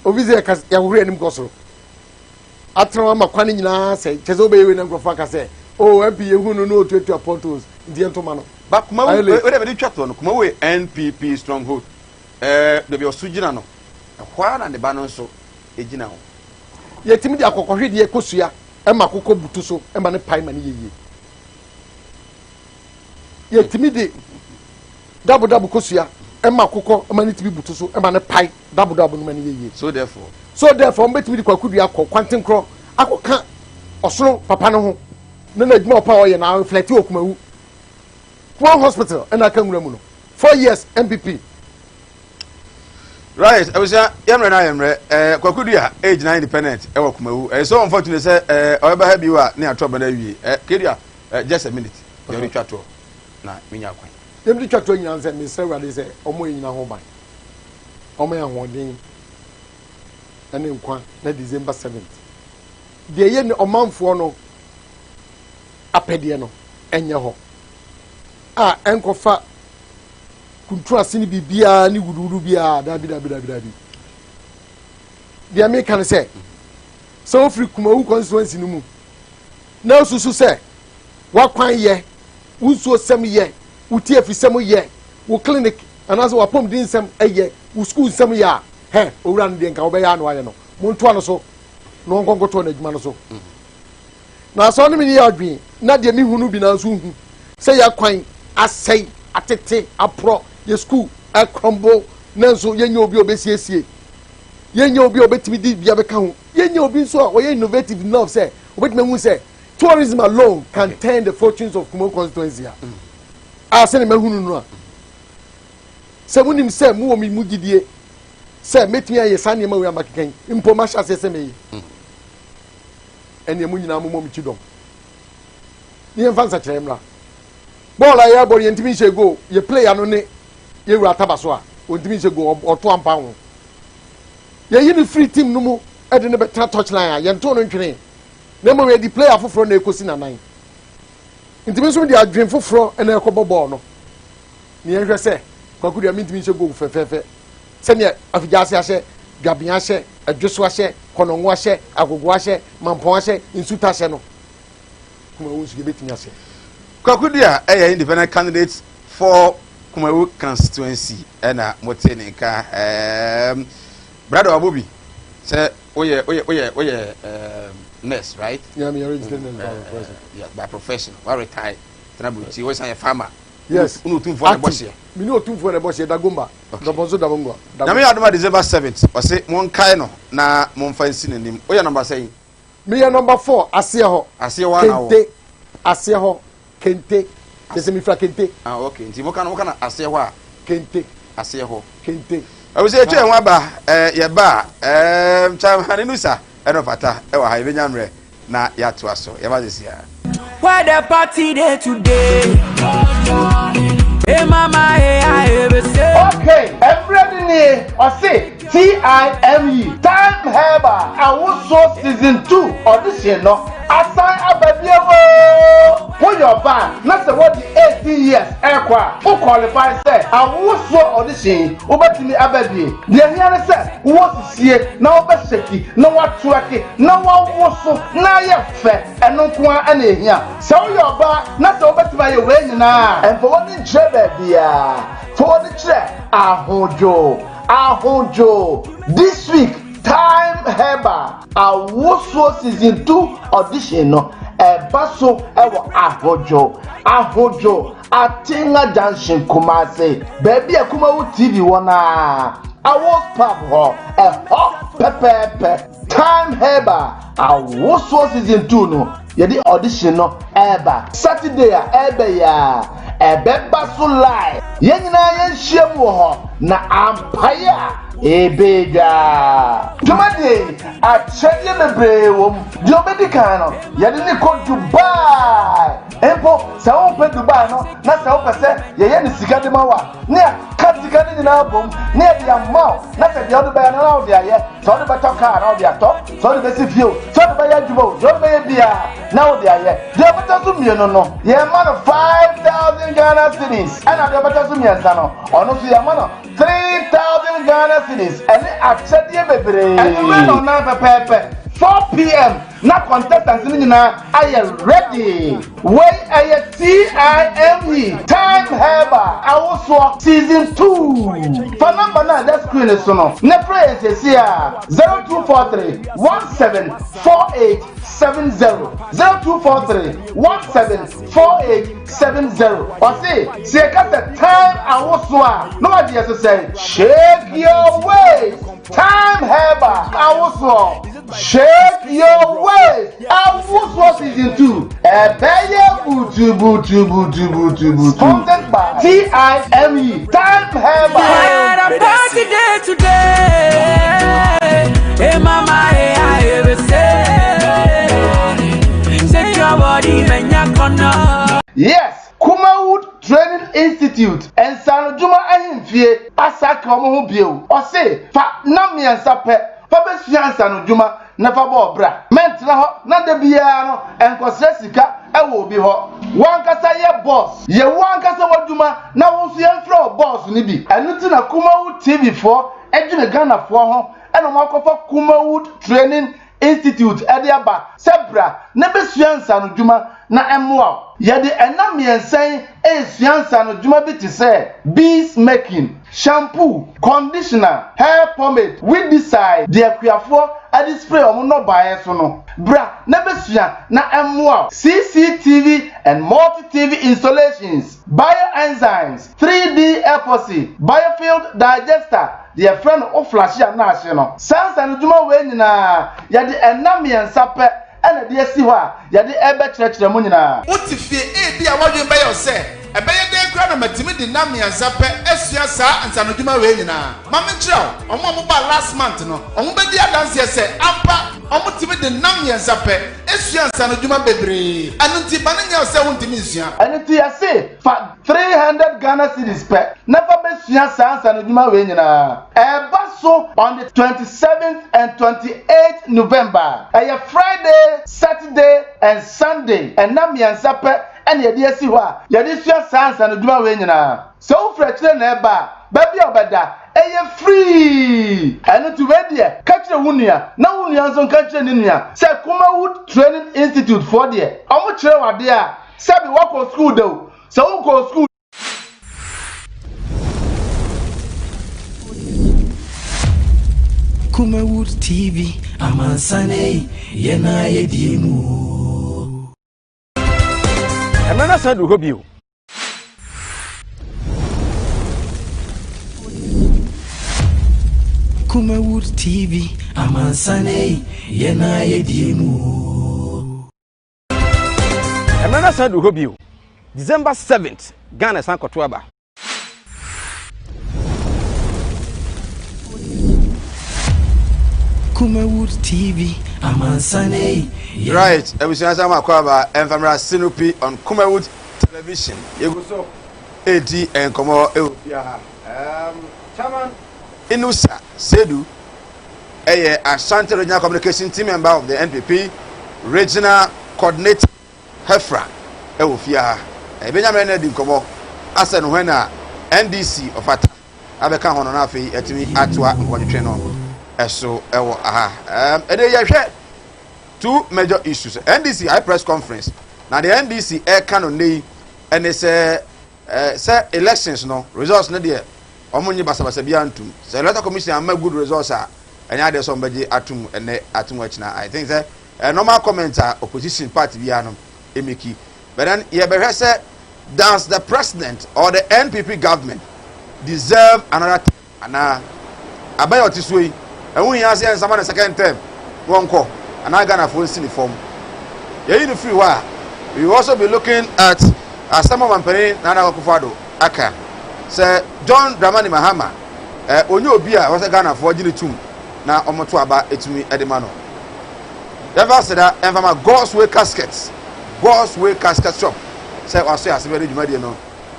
Obi sɛ yɛka yɛhohoro anim kɔ soro. Atena ama kwan no nyinaa sɛ kyɛ sɛ wobɛyɛ wei na nkurɔfoɔ aka sɛ oh MP yɛhu no na otuatua potholes nti yɛnto ma no. Ba Kumawu Ayɛ late. wei dɛ bɛde twa toɔ no Kumawu yɛ NPP stronghold ɛɛ baabi a ɔso gyina no ɛhɔ ara na ne ba no nso gyina hɔ. Yɛtumi de akɔkɔhwedeɛ kosua ma akokɔ butu so ma no pae ma no yɛ yie. Yɛtumi de dabodabo kosua ma akokɔ ma no tumi butu so ma no pae dabodabo no ma no yɛ yie. So therefore. So therefore wɔn bɛtumi de kwakudua akɔ kwantenkorɔ akɔka ɔsono papa no ho na n'adwuma ɔpa a ɔyɛ na reflect wɔ Kumawu. Kumawu hospital ɛna aka nwura mu no 4 years NPP. Right, abusua yɛ mmerɛ na yɛ mmerɛ ɛɛ kwakudua ɛgyina independent ɛwɔ Kumawu ɛyɛ so unfortunate sɛ ɛɛ ɔbɛba ha bio a ne ato aba no awie ɛɛ kedua ɛɛ just a minute yɛ ɔde twa toɔ na menya kwan. Yɛm de twa toɔ nyinaa sɛ mesrɛ Awurade sɛ ɔmmɔ yɛn nyinaa ho ban, ɔmma yɛn ahoɔden ne nkwa na December 7th deɛ ɛyɛ ne ɔmanfoɔ no apɛdeɛ no ɛnyɛ hɔ a ɛnkɔfa kuntu ase ne biribiara ne wuduwudu biara daabi daabi daabi daabi deɛ meka ne sɛ sɛ wofiri Kumawu constituency no mu na osusu sɛ w'akwan yɛ, wo nsuosɛm yɛ, wo tiafisɛm yɛ, wo clinic anaasɛ w'apɔmuden nsɛm yɛ, wo sukuu nsɛm yɛ a, hɛ, owura no deɛ nka wobɛyɛ a na wayɛ no. Montoa no so na ɔnkɔ nkɔtoa n'adwuma no so. Na sɛ ɔne me yɛ adwene na deɛ mehu no bi na nso hu sɛ yɛ kwan asɛe, atete, aporɔ, yɛ sukuu ɛkrɔmbo, nanso yɛnyɛ obi a ɔbɛsiesie, yɛnyɛ obi a ɔbɛtumi de bia bɛka ho, yɛnyɛ obi nso a ɔyɛ innovative enough sɛ ɔbɛtumi ahu sɛ tourism alone can okay. turn the fortunes of Kumawu constituency a a sɛne mahunu no a sɛ monim sɛ mowɔ me mu gyidie sɛ mɛtumi ayɛ saa nneɛma wei ama keka yi mpo mahyɛ aseɛ sɛ mɛyɛ ɛneɛ mo nyinaa momɔ me kyidɔm ne yɛmfa nsakyerɛ mmra bɔɔl a yɛbɔ no yɛntumi nhyɛ goal yɛ player no ne yɛwura ataba so a ɔntumi nhyɛ goal ɔto ampa ho yɛyi no firi team no mu de no bɛtena touchline a yɛnto no ntwene na mmom yɛde player foforɔ na ɛkɔsi n'anan nti me nso mede adwen foforɔ na ɛkɔbɔ bɔɔl no ne yɛnhwɛ sɛ Kwaku deɛ mentumi nhyɛ goal fɛfɛɛfɛ sɛdeɛ Afigyaase ahyɛ, Dwabea ahyɛ, Adwoso ahyɛ, Kɔnɔngo ahyɛ, Agogo ahyɛ, Mampɔn ahyɛ, Nsuta ahyɛ no Kumawu nso yɛbɛtumi ahyɛ. Kwaku Duah yɛ independent candidate for Kumawu constituency ɛna mote ne nka ɛɛm brother wabɔ bi sɛ woyɛ woyɛ woyɛ woyɛ ɛɛm nurse right? Yeah, I'm a registered nurse by profession. Yeah, by profession. Wa retire tena burukyi wosan yɛ farmer. Yes. Wone otumfoɔ na ɛbɔ hyeɛ. Me ne otumfoɔ na ɛbɔ hyeɛ Dagomba. Dɔbɔnso Dabongua. Nyame yɛ adom a December 7th ɔse monkae no na momfa nsi n'anim. Woyɛ number sɛn? Meyɛ number 4 aseɛ hɔ. Aseɛ hɔ ana wɔ? Kente aseɛ hɔ kente. Kyerɛ sɛ mefira kente. Ah okay nti moka no moka no aseɛ hɔ a. Kente. Aseɛ hɔ. Kente. Ɛwɔ sɛ yɛtwa yɛn ho aba ɛɛ yɛba a ɛɛm Kyamhane Nusa ɛna ɔfata ɛwɔ ha yɛbɛnya mmerɛ na yɛatoa so yɛba sisi a. Where the party dey today? Hey mama, hey I say. Okay, ɛmmerɛ no nie, ɔse TIME, Time Herbal Awosoɔ Season 2 audition no asan aba bio oo! Woyɛ ɔbaa na sɛ woadi 18 years ɛrekɔ a, wo qualify sɛ awosoɔ audition yi wobɛtumi aba bie. Deɛ ɛhia ne sɛ wowɔ sisie na wobɛhyɛki na woatwerɛke na woawoso na ayɛ fɛ, ɛno nko ara na ɛhia. Sɛ woyɛ ɔbaa na sɛ wobɛtumi ayɛ wei nyinaa a, mfa w'ani nkyerɛ baabiara, fa w'ani kyerɛ ahodwo. Ahodwo! This week, Time Herbal Awosoɔ Season 2 Audition no ɛba so wɔ Ahodwo, Ahodwo, Atenga Junction, Kumasi, baabi a Kumawu TV wɔ no ara, Awos Pub hɔ, ɛhɔ pɛpɛɛpɛ. Time Herbal Awosoɔ Season 2 no, yɛde audition no ɛreba Saturday a ɛreba yi ara, ɛbɛba so live. Yɛn nyinaa yɛnhyiam wɔ hɔ na ampaeɛ a ɛbɛdwa. Dwumadie yi, akyɛdeɛ bebree wɔ mu. Deɛ ɔbɛdi kan no, yɛde no kɔ Dubai. Mpo sɛ wompɛ Dubai no na sɛ wopɛ sɛ yɛyɛ no sika de ma wo a, ne yɛaka sika no nyinaa bom na yɛde ama wo na sɛ deɛ wode bɛyɛ no na wode ayɛ. Sɛ wode bɛtɔ kaa na wode atɔ, sɛ wode bɛsi fie o, sɛ wode bɛyɛ adwuma o, deɛ wode bɛyɛ biara na wode ayɛ. Deɛ ɔbɛtɔ so mmienu no, yɛma no 5000 Ghana cedis. Ɛna deɛ ɔbɛtɔ so mmiɛnsa no, ɔno nso yɛma no 3000 Ghana cedis ɛne akyɛdeɛ bebree. Anwummerɛ nnɔnnan pɛpɛɛpɛ, 4pm, Na contestants no nyinaa ayɛ ready. Wei ɛyɛ TIME, Time Herbal awosoɔ season 2. Fa number no a ɛda screen no so no na frɛ yɛn seesei ara, 0243 17 48 70, 0243 17 48 70. Ɔse sɛ yɛka sɛ Time awosoɔ a na wagye yɛn so sɛn? Shake your waist, Time Herbal awosoɔ. Shake your waist Awosoɔ season 2 ɛbɛyɛ butubutubutubutubutu. Sponsored by TIME Time Herbal. Had a party day today. Hey mama, hey I ever say. Shake your body, man, ya corner. Yes, Kumawood Training Institute nsaanodwuma ahemfie asakra wɔn ho bio. Ɔse fa nna mmiɛnsa pɛ fa bɛsua nsaanodwuma na fa bɔ ɔbra. Mɛntena hɔ na da biara no nkɔsrɛ sika wɔ obi hɔ. W'ankasa yɛ boss. Yɛ wo ankasa w'adwuma na wo nso yɛmfrɛ wo boss no bi. Ɛno nti na Kumawood TV foɔ dwene Ghanafoɔ ho na wɔakɔfa Kumawood Training Institute de aba sɛ bra na bɛsua nsaanodwuma na ɛmmoa wo. Yɛde nna mmiɛnsa yi resua nsaanodwuma bi te sɛ bees making, shampoo, conditioner, hair pomade, weedicide, deɛ akuafoɔ de spray wɔn nnɔbaeɛ so no. Bra na bɛsua na ɛmmoa wo. CCTV and multi-TV installations, bioenzymes, 3D epoxy, biofield digester, deɛ yɛfrɛ no wo flashe a na ahye no. Saa nsanodwuma wei nyinaa, yɛde nna mmiɛnsa pɛ na ɛde asi hɔ a yɛde rebɛkyerɛkyerɛ mo nyinaa. Wote fie, ebia w'adwene bɛyɛ wo sɛ, 'Ɛbɛyɛ dɛn koraa na matumi de nna mmiɛnsa pɛ asua saa nsanodwuma wei nyinaa? Ma menkyerɛ wo, wɔn a wɔbaa last month no, wɔbɛdi adanseɛ sɛ ampa wɔtumi de nna mmiɛnsa pɛ sua nsanodwuma bebree. Ɛno nti, ma no nyɛ wo sɛ wontumi nsua. Ɛno nti yɛse fa 300 Ghana cedis pɛ na fa bɛsua saa nsanodwuma wei nyinaa. Ɛreba so on the 27th and 28th November. Ɛyɛ Friday, Saturday and Sunday. Ɛnna mmiɛnsa pɛ na yɛde asi hɔ a yɛde sua saa nsanodwuma wei nyinaa. Sɛ wofiri akyire na ɛreba a, baabi a wobɛda, ɛyɛ free. Ɛno nti wei deɛ, ka kyerɛ wo nua na wo nua nso nka nkyerɛ ne nua sɛ Kumawood Training Institute foɔ deɛ, wɔkyerɛ wo adeɛ a, sɛbe woakɔ sukuu da o, sɛ wonkɔɔ sukuu. Kumawood TV, amansan ei, yɛn a yɛdie mu o. Ɛmɛ no asan duru hɔ bio. Kumawood TV, amansan ei, yɛn a yɛdie mu o. Ɛmɛ no asan duru hɔ bio. December 7th, Ghana san kɔto aba. Kumawood TV, amansan ei. Right, abusua san makɔ aba ɛmfamra Sinopi on Kumawood Television. Yɛgu so ɛredi nkɔmmɔ ɛwɔ fie ha. Um, Chairman Inusa Sedu ɛyɛ Ashanti Regional Communication Team member of the NPP Regional Coordinator Hefra wɔ fie ha. Yɛbɛnya mmerɛ no adi nkɔmmɔ asɛ no hwan na NDC ɔfata abɛka ho no na afei atumi atoa nkɔntwetwe no ɛso ɛwɔ aha. Ɛnɛ yɛhwɛ two major issues. NDC ayɛ press conference na deɛ NDC ɛka no nnɛ yi ɛne sɛ sɛ elections no results no deɛ. wɔn nye basabasa biara ntum. Sɛ Electoral Commission amma good results a, ɛnyɛ adeɛ sɛ wɔn bɛgye atum ɛnɛ atum akyina. I think sɛ ɛyɛ normal comment a opposition party biara no emeki. But then yɛbɛhwɛ sɛ does the president or the NPP government deserve another term anaa? Aban a ɔte soɔ yi, ɛho hia sɛ yɛnsa ma no second term na ɔnkɔ anaa Ghanafoɔ nsi ne fam. Yɛyi no firi hɔ a, we will also be looking at asɛm a ɔmampanin Nana Akufo-Addo aka sɛ John Dramani Mahama eh, ɔnyɛ obi a ɛwɔ sɛ Ghanafoɔ gye no tum na wɔto aba tumi de ma no. Yɛmfa aseda ɛmfa ma God's Way Casket, God's Way Casket Shop sɛ waso yɛ ase bɛde dwumadie no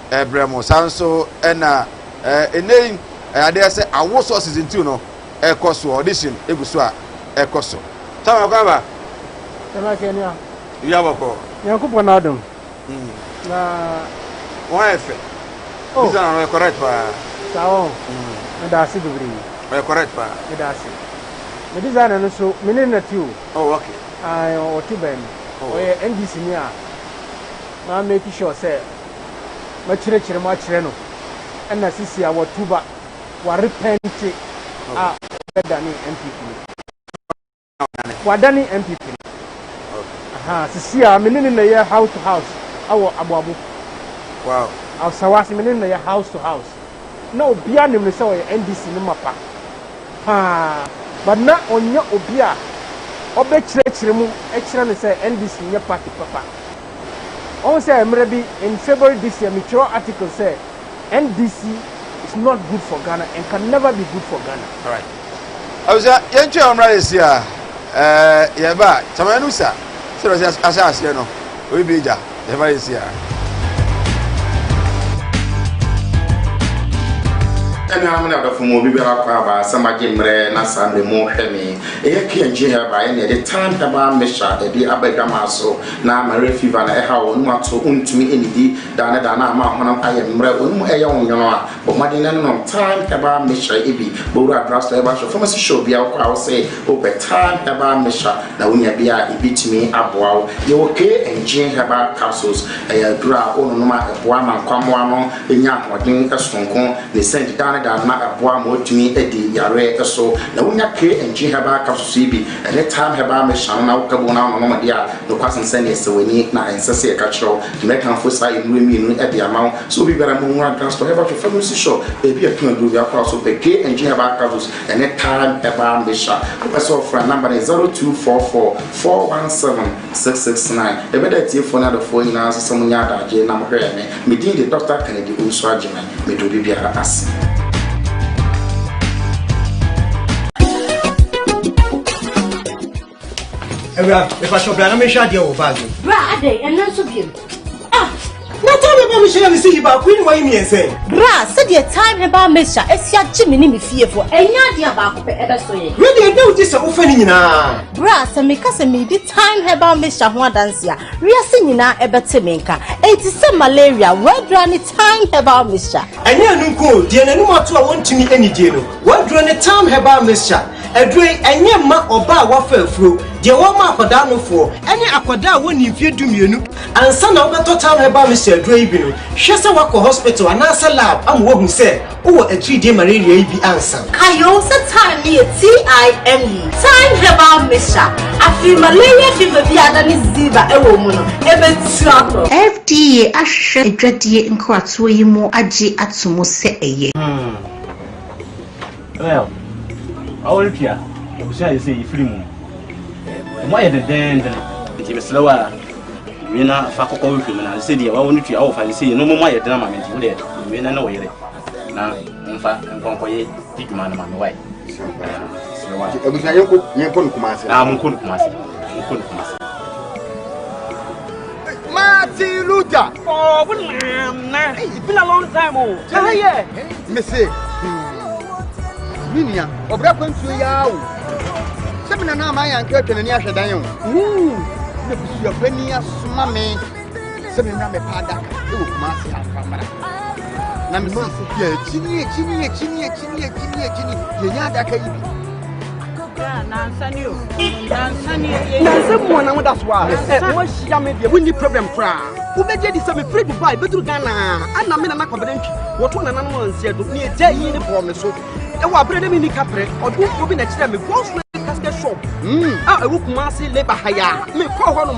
ɛbrɛ mo. Saa nso ɛna ɛnɛ yi ɛyɛ adeɛ sɛ awosɔ season 2 no ɛkɔ so, audition egu so a ɛkɔ so. Sama kwan ba. Sama kɛnea. Wia bɔkɔ. Nyankopɔn n'adom. Na. Wɔn ayɛ fɛ. Oh. Bisa na ɔyɛ correct paa. Saa wɔn. Meda ase bebree. Ɔyɛ correct paa. Meda ase. Me designer no so me ne no te o. Oh okay. Ae ɔte bɛn me. Oh. Ɔyɛ NDC ni a ma make sure sɛ makyerɛkyerɛ mu akyerɛ no ɛna sisi a watu ba wa repent a ɔbɛdane NPP ni. Wadane NPP ni. Aha sisi a me ne no na ɛyɛ house to house ɛwɔ Aboabo. Wow. Asawase me ne no na ɛyɛ house to house. Na obiara nim no sɛ ɔyɛ NDC no mapa. Paa but na ɔnyɛ obi a ɔbɛkyerɛkyerɛ mu kyerɛ no sɛ NDC nyɛ party papa. Ɔhu sɛ mmerɛ bi in February this year metwerɛ article sɛ NDC is not good for Ghana and can never be good for Ghana. Alright. Abusua, yɛntwe yɛn ho mmra yɛsi a ɛɛ yɛba a Tamanusa sɛdeɛ ɔsi ahyɛ aseɛ no obi bi gya yɛba yɛsi a. Anuanom ne adɔfo mu obi biara kɔ aba sɛ magye mmerɛ na saa mmerɛ mu hwɛ me. Ɛyɛ P&G Herbal ɛne ɛde Thyme Herbal Mixture ɛde aba adwamaa so na malaria fever na ɛhaw wo, w'anum ato, wontumi nnidi daa ne daa na ama honam ayɛ mmerɛ, w'anum ɛyɛ wo nwono a, bɔ mmɔden na nom Thyme Herbal Mixture yi bi. Bɔwura drugstore, herbal shop, pharmacy shop biara wokɔ a wose wopɛ Thyme Herbal Mixture na wonya bi a ɛbɛtumi aboa wo. Yɛwɔ K&G Herbal Capsules, ɛyɛ aduro a wononom a ɛboa ma nkwammoa no nya ahoɔden soronko. Ne scent daa ne daa no na ɛboa ma watumi adi yareɛ so. Na wonya K and G herbal capsules yi bi ɛne Thyme herbal mixture no na woka bom na wononom deɛ a, nokwasɛm sɛ neɛ ɛsɛ w'ani na ɛnsɛ sɛ yɛka kyerɛ wo. Nti mɛkamfo saa nnuro mmienu yi de ama wo sɛ obi biara ma ɔnwura drugstore, herbal shop, pharmacy shop, baabi a ɛtɔn aduro biara kɔ a so pɛ K and G herbal capsules ɛne Thyme herbal mixture. Wopɛ sɛ wofrɛ a, number no yɛ 0244 417 669. Yɛbɛda atiefoɔ ne adɔfoɔ nyinaa ase sɛ monya adagyeɛ na mohwɛɛ me. Me din de Dɔkta Kennedy Owusu Agyeman. Meda obi biara ase. Awura, mepakyɛ bra na menhwɛ adeɛ wɔ bag mu. Bra adɛn ɛnɛ nso biom. Ah! Na time herbal mixture na mesi yi baako yi na wayi mmiɛnsa yi. Bra sɛdeɛ time herbal mixture asi agye me ne me fiefoɔ ɛnyɛ adeɛ a baako pɛ ɛbɛso yɛn. Wei deɛ ɛda wo ti sɛ wofa ne nyinaa. Bra sɛ meka sɛ meredi thyme herbal mixture ho adanse a, wiase nyinaa ɛbɛte me nka. Enti sɛ malaria, w'adura ne thyme herbal mixture. Ɛnyɛ ɛno nko o, deɛ n'anum ato a wɔntumi nnidie no, w'aduro ne thyme herbal mixture. Aduro yi, ɛnyɛ mma ɔbaa a wafa afuro, deɛ wɔma akwadaa nofoɔ, ɛne akwadaa a wɔnni mfeɛ dumienu. Ansa na wobɛtɔ thyme herbal mixture aduro yi bi no, hwɛ sɛ woakɔ hospital anaasɛ lab ama wɔahu sɛ Wowɔ atiridie malaria yi bi ansa? Kae o sɛ thyme no yɛ TIME, Thyme Herbal Mixture. Afei malaria fever bi a adane ziva wɔ mu no, ɛbɛtu akɔ. FDA ahwehwɛ adwadie nkratoɔ yi mu agye ato mu sɛ ɛyɛ. Hmm. Well, awɔre tua, abusua yɛ sɛ yɛfiri mu. Ɛmu ayɛ dendenden. Nti mesrɛ wo a, wie na fa kɔkɔ hwehwɛ mu na sɛ deɛ wawo no tua wo fa sɛ no mu ayɛ den ama me nti wo deɛ wie na ne wo yere na mfa nkɔnkɔyɛ di dwuma no ma me wae. Abusua yɛnkɔ yɛnkɔ no Kumase. Ah, monkɔ no Kumase. Monkɔ no Kumase. Martin Luther. Oh, what nana? Hey, it's been a long time, oh. How yeah? Me say, me nua, ɔbrɛ kwantuo yi ara o. Sɛ me nana ama yɛn atwa n'ani ahwɛ dan o. Na busuapani asoma me sɛ memmra mɛpa adaka wɔ Kumasi amfa mmra. Na me se yɛakyini akyini akyini akyini akyini akyini yɛnya adaka yi bi. Nansa ni o. Nansa ni ye. Nansa mu na woda so a. Ɛ wɔahyia me deɛ wonni problem koraa. Wobɛgye di sɛ mefiri Dubai bɛduru Ghana ana me nana Kwabena Ntwi wɔto nananom ansiɛ do ne ɛgya yi ne bɔɔ me so. Ɛwɔ aberɛ na menni kaprɛ ɔdomfoɔ bi na ɛkyerɛ me God's Way Casket Shop a ɛwɔ Kumasi Labour ha yi a mekɔɔ hɔ nom.